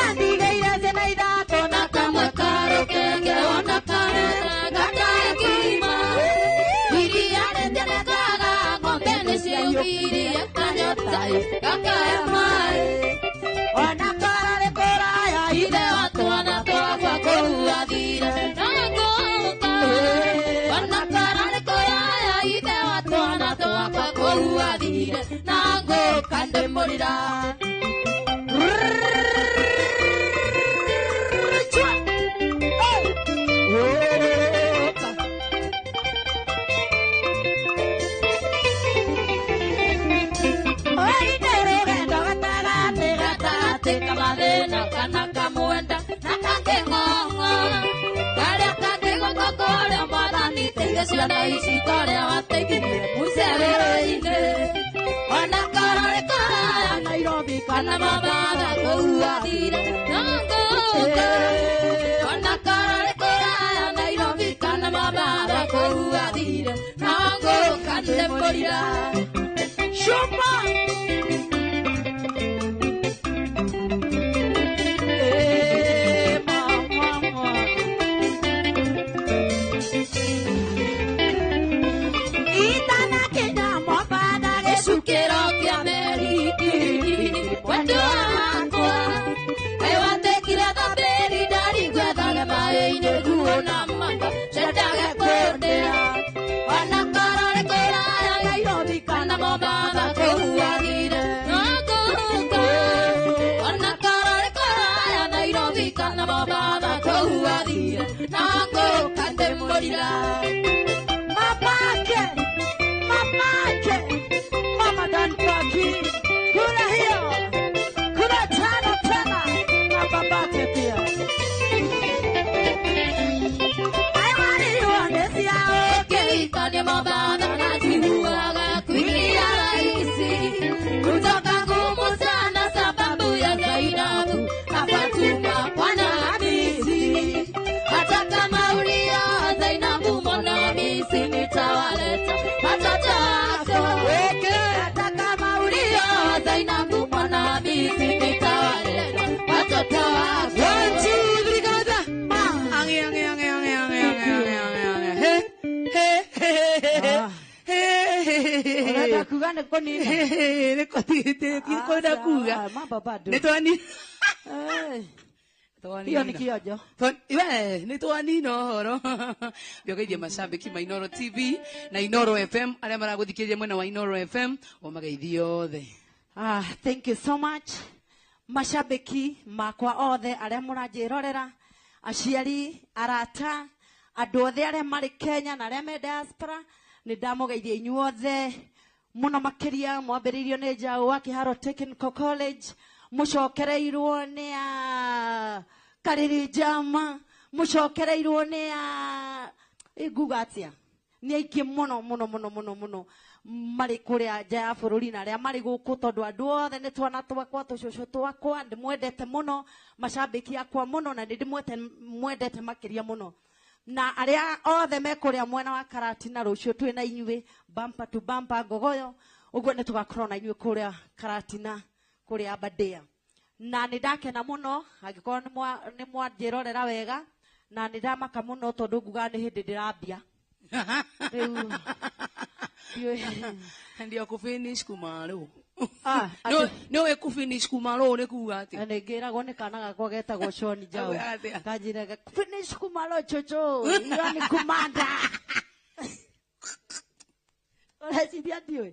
Gakae maĩ Ona kora nĩ kũraya Ithe wa twana twakwa kũu athire na ngũka Ona kora nĩ kũraya ithe wa twana twakwa kũu athire na ngũka ndĩmũrĩra. Kamathĩna kana kamwenda na kangĩng'ong'o karĩa kangĩgũka kũrĩa mwathani teithia ciana ici torĩa wateithirie Musa werũ-inĩ ona korwo nĩ kũraya Nairobi kana Mombasa kũu athire na ngũka ona korwo nĩ kũraya Nairobi kana Mombasa kũu athire na ngũka ndĩmũrĩra. Shuma Mamake, mamake, mama Dan Paki, kula hiyo, kula tano tena na babake pia. Keitani mababa najihuaga kuingia rahisi kutoka ngumu sana sababu ya Zainabu na Fatuma Bwana Hamisi. Hata kama ulia Zainabu Mwana Hamisi nitawaleta watoto wako. Hata kama ulia Zainabu Mwana Hamisi nitawaleta watoto wako. 1 2 3 kamata. Ange ange ange ange ange ange ange ange. He he he he. Unataka kuga nĩ kũnina? Nĩ kũnina kuga. Mambo bado. Nĩ twani. Hiyo nĩ kĩonjo. Nĩ twanina ũhoro. Ndĩogeithia macambĩki ma Inooro TV na Inooro FM arĩa maragũthikĩrĩria mwena wa Inooro FM ũmageithie othe. Thank you so much. Mashabiki makwa othe arĩa mũranjĩrorera, aciari, arata, andũ othe arĩa marĩ Kenya na arĩa me diaspora, nĩ ndamũgeithia inyuothe mũno makĩria. Mwambĩrĩirio nĩ Njaũ wa Kĩharo Technical College, mũcokereirwo nĩ a Karĩrĩ Njama, mũcokereirwo nĩ a nguga atĩa, nĩ aingĩ mũno mũno mũno mũno mũno marĩ kũrĩa nja ya bũrũri na arĩa marĩ gũkũ, tondũ andũ othe nĩ twana twakwa, tũcũcũ twakwa, ndĩmwendete mũno, macambĩki akwa mũno, na nĩ ndĩmwendete makĩria mũno. Na arĩa othe me kũrĩa mwena wa Karatina rũciũ twĩ na inyuĩ bumper to bumper Ngogoyo, ũguo nĩ tũgakorwo na inyuĩ kũrĩa Karatina kũrĩa Aberdare. Na nĩ ndakena mũno angĩkorwo nĩ mwanjĩrorera wega, na nĩ ndamaka mũno tondũ ngugaga nĩ hĩndĩ ndĩrambia rĩu. Ndio kufinish kumalo. No kufinish kumalo nĩ kuga atĩ. Nĩ ngĩragwo nĩ kana gakwa getagwo Sean Njaũ. Kanjĩraga finish kumalo chocho, iyo nĩ kumanda. Ũreciria ndiũĩ?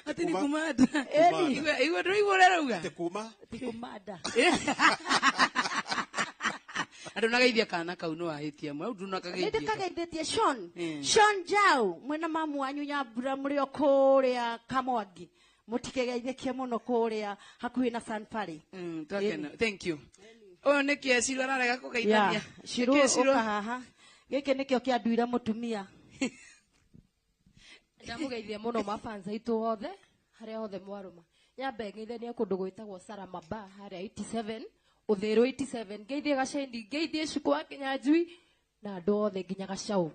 Atĩ nĩ kumanda. Igua ndũraigua ũrĩa arauga? Atĩ kuma? Ti kumanda. Andũ nagaithia kana kau no ahĩtia mwe, ndunakageithia. Nĩ ndĩkageithĩtie Sean. Sean Njaũ, mwĩna mamu wanyu Nyambura mũrĩ o kũrĩa Kamwangi. Mũtikegeithĩkie mũno kũrĩa hakuhĩ na San Fari. Twakena. Thank you. Ũyũ nĩ kĩe Ciru ararega kũgeithania. Ciru ũka haha. Gĩkĩ nĩkĩo kĩanduire mũtumia. Ndamũgeithia mũno mafans aitũ othe harĩa hothe mwarũma. Nyambe ngeithanie kũndũ gwĩtagwo Salama Bar harĩa 87 Ũthĩrũ 87 ngeithie Gacendi, ngeithie Cuku wa Kĩnyanjui na andũ othe nginya Gacau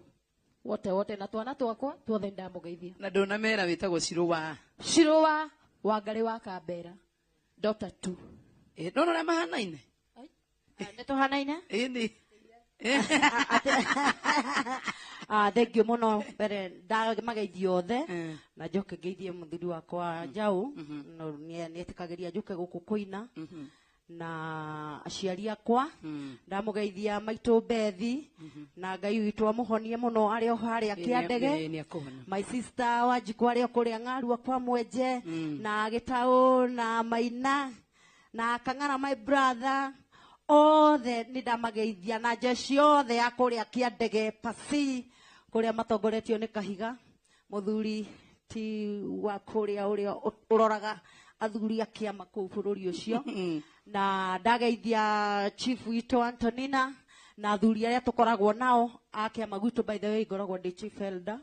wote wote na twana twakwa tuothe ndamũgeithia. Na ndũnamera wĩtagwo Ciru wa Ciru wa Wangarĩ wa Kambera Dr. 2. No ũrĩa mahanaine? Nĩ tũhanaine? Ĩni. Thank you muno mbere ndamageithie othe na njoke ngeithie muthuri wakwa Njau no nĩetĩkagĩria njuke gũkũ kũina na aciari akwa ndamugeithia maitũ Bethi na Ngai witũ amũhonie mũno arĩ o harĩa Kĩandege, my sister Wanjikũ arĩ o kũrĩa Ng'arua kwa Mwenje na Gĩtaũ na Maina na Kang'ara my brother othe nĩ ndamageithia na jeshi othe ya kũrĩa Kĩandege Pasi kũrĩa matongoretio nĩ Kahiga mũthuri ti wa kũrĩa ũrĩa ũroraga athuri a kĩama kũu bũrũri ũcio na ndageithia chief witũ Antonina na athuri arĩa tũkoragwo nao a kĩama gwitũ. By the way, ngoragwo ndĩ chief elder.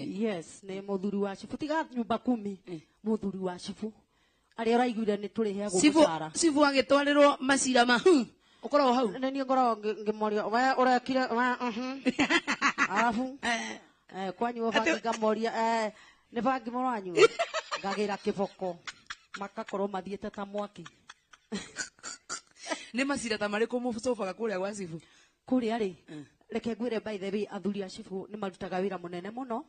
Yes, nĩ mũthuri wa chifu tiga nyumba kumi, mũthuri wa chifu arĩa ũraiguire nĩ tũrĩheagwo mũcara. Cibu agĩtwarĩrwo macira ma ũkoragwo hau. Nĩ niĩ ngoragwo ngĩmoria we ũrekire we arabu kwanyuo bangi ngamoria nĩ bangi mũranyua ngagĩra kĩboko makakorwo mathiĩte ta mwaki. Nĩ macira ta marĩkũ mũcobaga kũrĩa gwa cibu? Kũrĩa rĩ, reke ngwĩre, by the way, athuri a cibu nĩ marutaga wĩra mũnene mũno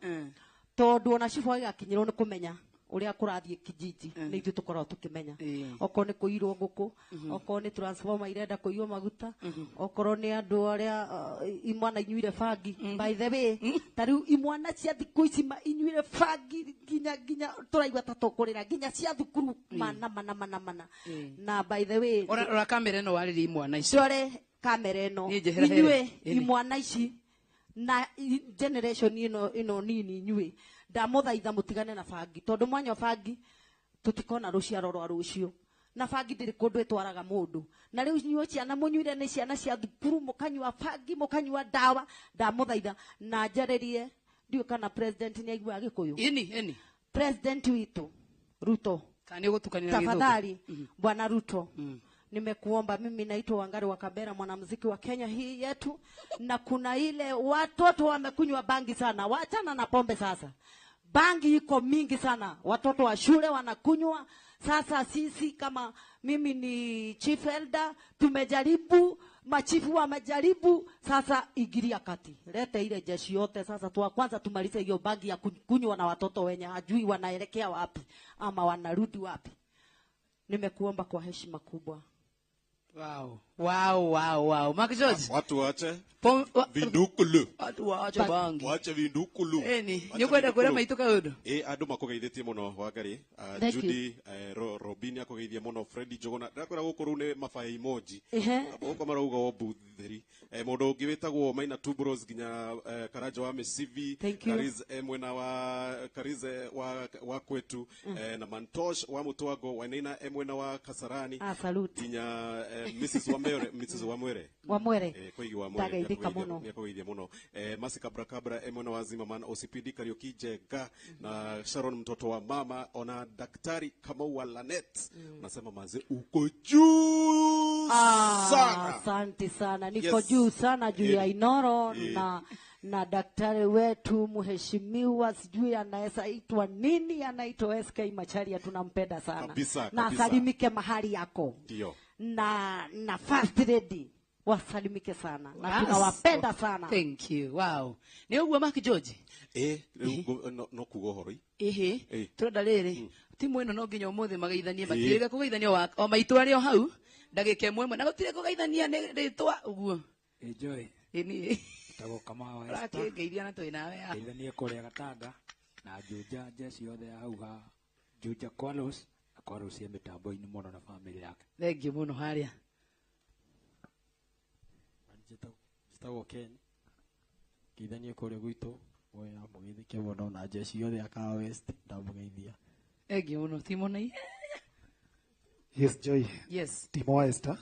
tondũ ona cibu agĩgakinyĩrwo nĩ kũmenya ũrĩa kũrathiĩ kijiji nĩ ithuĩ tũkoragwo tũkĩmenya okorwo nĩ kũirwo ngũkũ, okorwo nĩ transformer irenda kũiywo maguta, okorwo nĩ andũ arĩa imwana inyuire bangi. By the way, ta rĩu imwana cia thikũ ici inyuire bangi nginya tũraigua ta tũkũrĩra nginya cia thukuru mana mana mana mana. Na by the way, ora kamera ĩno warĩrie imwana ici. Core kamera ĩno inyuĩ imwana ici na generation ĩno nini inyuĩ ndamũthaitha mũtigane na bangi tondũ mwanyua bangi tũtikona rũciaro rwa rũciũ na bangi ndĩrĩ kũndũ ĩtwaraga mũndũ na rĩu inyuĩ ciana mũnyuire nĩ ciana cia thukuru mũkanyua bangi mũkanyua ndawa. Ndamũthaitha na njarĩrie ndiũĩ kana president nĩ aiguaga Gĩkũyũ. Ĩni president witũ Ruto, kana nĩ ũgũtukanĩra Gĩthũngũ? Tafadhali Bwana Ruto, nimekuomba. Mimi naitwa Wangari wa Kabera, mwanamuziki wa Kenya hii yetu, na kuna ile watoto wamekunywa bangi sana. Waachana na pombe sasa, bangi iko mingi sana, watoto wa shule wanakunywa. Sasa sisi kama mimi ni chief elder, tumejaribu, machifu wamejaribu, sasa ingilia kati, lete ile jeshi yote sasa tu kwanza tumalize hiyo bangi ya kunywa na watoto wenye hajui wanaelekea wapi ama wanarudi wapi. Nimekuomba kwa heshima kubwa. Wow. Wow, wow, wow. Mark George. Watu waache vindukulu. Watu waache bangi. Waache vindukulu. Eni, nĩũkwenda kwĩra maitũ kaũndũ? Andũ makũgeithĩtie mũno Wangari. Judy, Robin akũgeithia mũno, Freddy Njuguna. Ndĩrakwĩra gũkũ rĩu nĩ mabaya emoji. Gũkũ marauga o mbuthĩri. Mũndũ ũngĩ wĩtagwo Maina Tubros nginya Karanja wa Mĩcibi, Kariz mwena wa Kariz wa kwetu, na Mantosh wa Mũtwango, Wainaina mwena wa Kasarani. Salute. Nginya Mrs. Wamwere, Mrs. Wamwere. Wamwere. Koigi Wamwere. Ndageithĩka mũno. Nĩakũgeithia mũno. Masi Kabra Kabra mwena wa Zimmerman, OCPD Kariuki Njenga na Sharon mtoto wa mama ona Daktari Kamau wa Lanet. Nasema manze uko juu sana. Asante sana. Niko juu sana juu ya Inoro na daktari wetu mheshimiwa, sijui anaweza itwa nini, anaitwa SK Macharia, tunampenda sana. Kabisa, na kabisa. Asalimike mahali yako. Ndio. Na first lady wasalimike sana. Na tunawapenda sana. Thank you. Wow. Nĩ ũguo Mark George? No kuga ũhoro. Ehe. Tũrenda rĩrĩ. Timu ĩno no nginya ũmũthĩ mageithanie, matirĩga kũgeithania o maitũ arĩ o hau ndagĩka ĩmwe ĩmwe na gũtirĩ kũgeithania nĩ rĩtwa ũguo. Enjoy. Ĩni. Tagwo Kamau wa Esther. Ũrakĩngeithia na twĩ nawe haha. Ngeithanie kũrĩa Gatanga na Juja jeshi yothe ya hau ha Juja Kwalos na Kwalos ya mĩtambo-inĩ mũno na family yake. Thank you mũno harĩa. Njĩtagwo Ken. Ngeithanie kũrĩa gwitũ Mwea mũgeithĩke mũno na jeshi yothe ya Kahawa West ndamũgeithia. Thank you mũno Timo na. Yes, Joy. Yes. Timo wa Esther.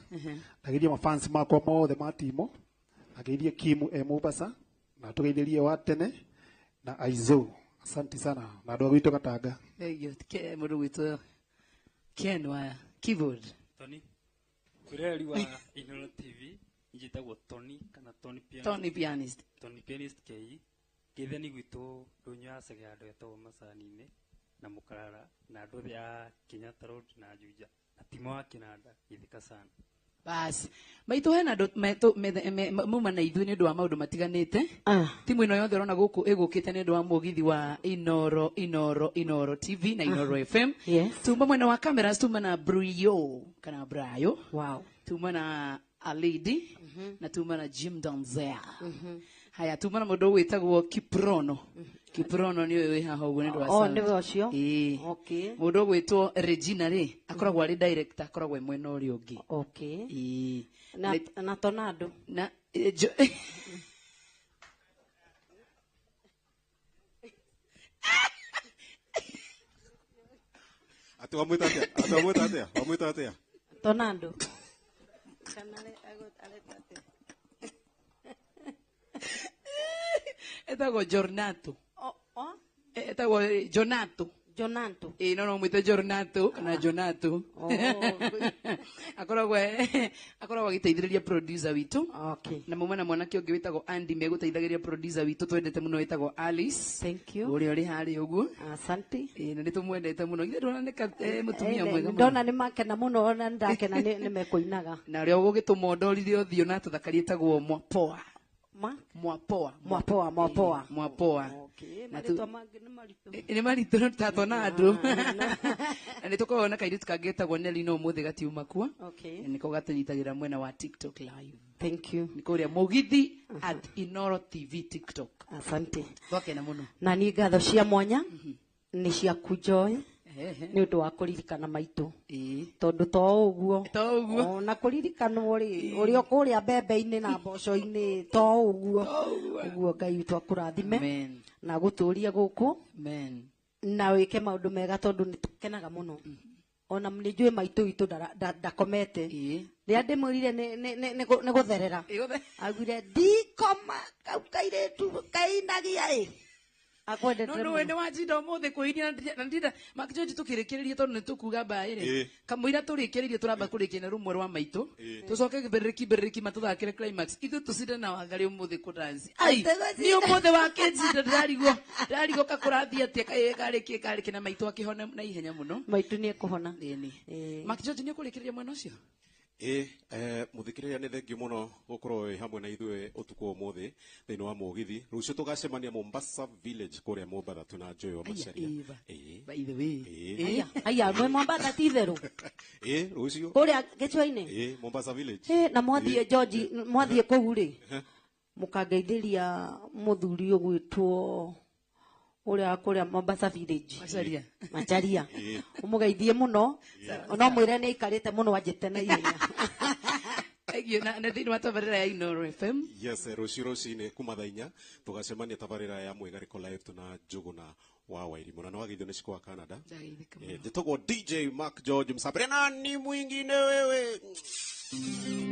Ndageithia mafans makwa mothe ma Timo. Ndageithie Kimu e Mombasa na tugeithĩrie wa tene na Aizo. Asante sana na andũ a gwitũ Gatanga. Thank you. Mũndũ gwitũ Ken wa keyboard. Tony. Kureri wa Inoro TV njĩtagwo Tony kana Tony Pianist. Tony Pianist. Tony Pianist KE. Ngeithani gwitũ ndũnyũ ya Cege andũ etagwo Macani-inĩ na Mũkarara na andũ othe a Kenyatta Road na Juja na Timo wa Kinanda githika sana. Bas maitũ hena andũ muma na ithuĩ nĩ ũndũ wa maũndũ matiganĩte. Timu ĩno yothe ũrona gũkũ ĩgũkĩte nĩ ũndũ wa mũgithi wa Inoro Inoro Inoro TV na Inoro FM. Yes. Tuma mwena wa cameras tuma na Brio kana Brayo. Wow. Tuma na Alidi na tuma na Jim Donzel. Haya tuma na mũndũ wĩtagwo Kiprono. Kiprono nĩ ũyũ wĩ haha ũguo nĩ ũndũ wa Oh, sound. nĩwe ũcio? Ĩĩ. Okay. Mũndũ ũgwĩtwo Regina rĩ akoragwo arĩ director, akoragwo e mwena ũrĩa ũngĩ. Okay. Ĩĩ. Na Tornado. Na Ati wamwĩta atĩa? Ati wamwĩta atĩa? Wamwĩta atĩa? Tornado. Etagwo Jornato. Oh. Etagwo Jonato. Jonato. Ĩĩ no mwĩte Jornato kana Jonato. Oh. Akoragwo agĩteithĩrĩria producer witũ. Okay. Na muma na mwanake ũngĩ wĩtagwo Andy megũteithagĩrĩria producer witũ twendete mũno wĩtagwo Alice. Thank you. Ũrĩa ũrĩ harĩa ũguo. Asante. Ĩĩ na nĩtũmwendete mũno. Ithe ndona nĩ mũtumia mwega mũno. Ndona nĩ makena mũno ona ndakena nĩ mekũinaga. Na ũrĩa ũgũgĩtũma ũndorire ũthiũ na tũthakaria ĩtagwo Mwapoa. Mwapoa. Mwapoa, Mwapoa. Mwapoa. Okay. Na Marĩtwa mangĩ nĩ maritũ. Nĩ maritũ ta Tornado. Na nĩ tũkoragwo na kairĩtu kangĩ getagwo Nelly no ũmũthĩ gatiuma kuo. Okay. Na nĩko gatũnyitagĩra mwena wa TikTok live. Thank you. Nĩ kũrĩa Mũgithi at Inoro TV TikTok. Asante. Twakena mũno. Na niĩ ngatho cia mwanya nĩ ciaku Joy nĩ ũndũ wa kũririkana maitũ. Tondũ to ũguo. To ũguo. Ona kũririkanwo rĩ, ũrĩa kũrĩa mbembe-inĩ na mboco-inĩ to ũguo. Ũguo Ngai witũ akũrathime. Amen. Na gũtũrie gũkũ. Amen. Na wĩke maũndũ mega tondũ nĩ tũkenaga mũno. Ona nĩ njũĩ maitũ witũ ndakomete. Rĩrĩa ndĩmwĩrire nĩ gũtherera. Augire ndikoma kau kairĩtu kainagia ĩ. Akwendete No mũno. nĩ wanjinda ũmũthĩ kwĩinia na ndinda Mark George tũkĩrĩkĩrĩria tondũ nĩ tũkuga mbaĩ rĩ. Kamũira tũrĩkĩrĩirie tũramba kũrĩkia na rũmwe rwa maitũ. Tũcoke mbĩrĩrĩki mbĩrĩrĩki matũthakĩre climax. Ithuĩ tũcinde na Wangarĩ ũmũthĩ kũdanci. Ai, nĩ ũmũthĩ wakĩnjinda ndĩrarigwo kakũrathiĩ atĩa karĩkie karĩkie na maitũ akĩhona na ihenya mũno. Maitũ nĩ ekũhona. Ĩni. Mark George nĩ ũkũrĩkĩrĩria mwena ũcio? Mũthikĩrĩria nĩ thengiũ mũno gũkorwo wĩ hamwe na ithuĩ ũtukũ ũmũthĩ thĩinĩ wa mũgithi. Rũciũ tũgacemania Mombasa Village kũrĩa Mombatha tuna Joy wa Macharia. By the way. Aya, mwĩ Mombatha ti itherũ. Rũciũ. Kũrĩa gĩcũa-inĩ? Mombasa Village. Na mwathiĩ George, mwathiĩ kũu rĩ, mũkangeithĩria mũthuri ũgwĩtwo ũrĩa kũrĩa Mombasa Village. Macharia. Macharia. Ũmũgeithie mũno. No mwĩre nĩ aikarĩte mũno anjĩte na ihenya. Thank you. Na thĩinĩ wa tabarĩra ya Inoro FM. Yes, rũciũ rũcinĩ kuma thaa inya tũgacemania tabarĩra ya Mwĩgarĩko live tuna Njũgũna wa Wairimũ. Na nĩ wageithio nĩ Ciko wa Canada. Njĩtagwo DJ Mark George Msabire na ni mwingine wewe.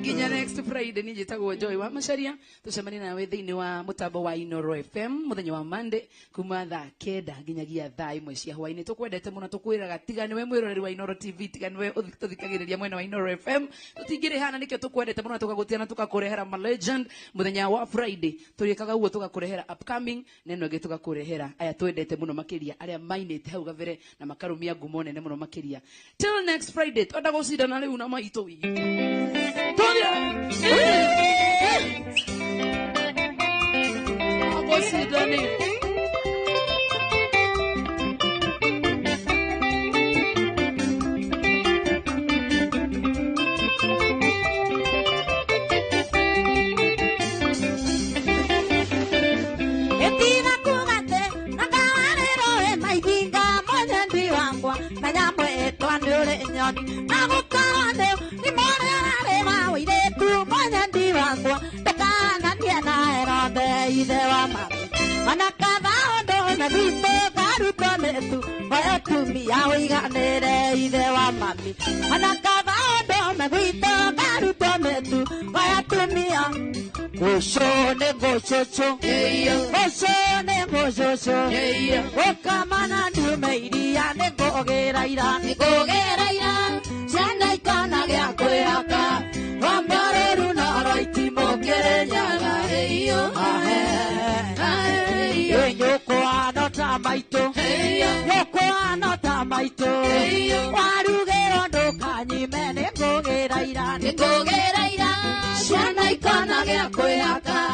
Nginya next Friday ni njĩtagwo Joy wa Macharia. Tũcemanie nawe thĩinĩ wa mũtambo wa Inoro FM mũthenya wa Monday kuma thaa 9 nginyagia thaa 1 cia hwaĩ-inĩ. Tũkwendete mũno, tũkwĩraga tiga nĩwe mwĩroreri wa Inoro TV, tiga nĩwe tũthikagĩrĩria mwena wa Inoro FM. Tũtingĩrĩhana nĩkĩo tũkwendete mũno, tũgagũtia na tũgakũrehera ma legend mũthenya wa Friday. Tũrĩkaga ũguo tũgakũrehera upcoming na ĩno ĩngĩ tũgakũrehera aya twendete mũno makĩria, arĩa mainĩte hau gabere na makarũmia ngumo nene mũno makĩria. Till next Friday, twenda gũcindana rĩu na maitũ witũ. Etira kugate na kawarero e maithinga mwenyendi wakwa na nyamwe etwa nĩ ũrĩ nyoni na gũkorwo nĩ mwana ararĩ wa ũirĩtu mwenyendi wakwa ndũkananie na Herode ithe wa mami ona katha ũndũ na gwitũ karutwo mĩtu atumia ũiganĩre ithe wa mami ona katha ũndũ na gwitũ karutwo mĩtu atumia Gũcũ nĩ gũcũcũ, gũcũ nĩ gũcũcũ, gũkama na ndume iria nĩ ngũgĩra ira, nĩ ngũgĩra ira, ciana ikona gĩa kwĩhaka, rwambo rũru no rwaitimũ Kĩrĩnyaga, nyũkwa no ta maitũ, nyũkwa no ta maitũ, warugĩrwo ndũkanyime nĩ ngũgĩra Ira nĩ kũgĩra ira ciana ikona gĩa kwĩhaka.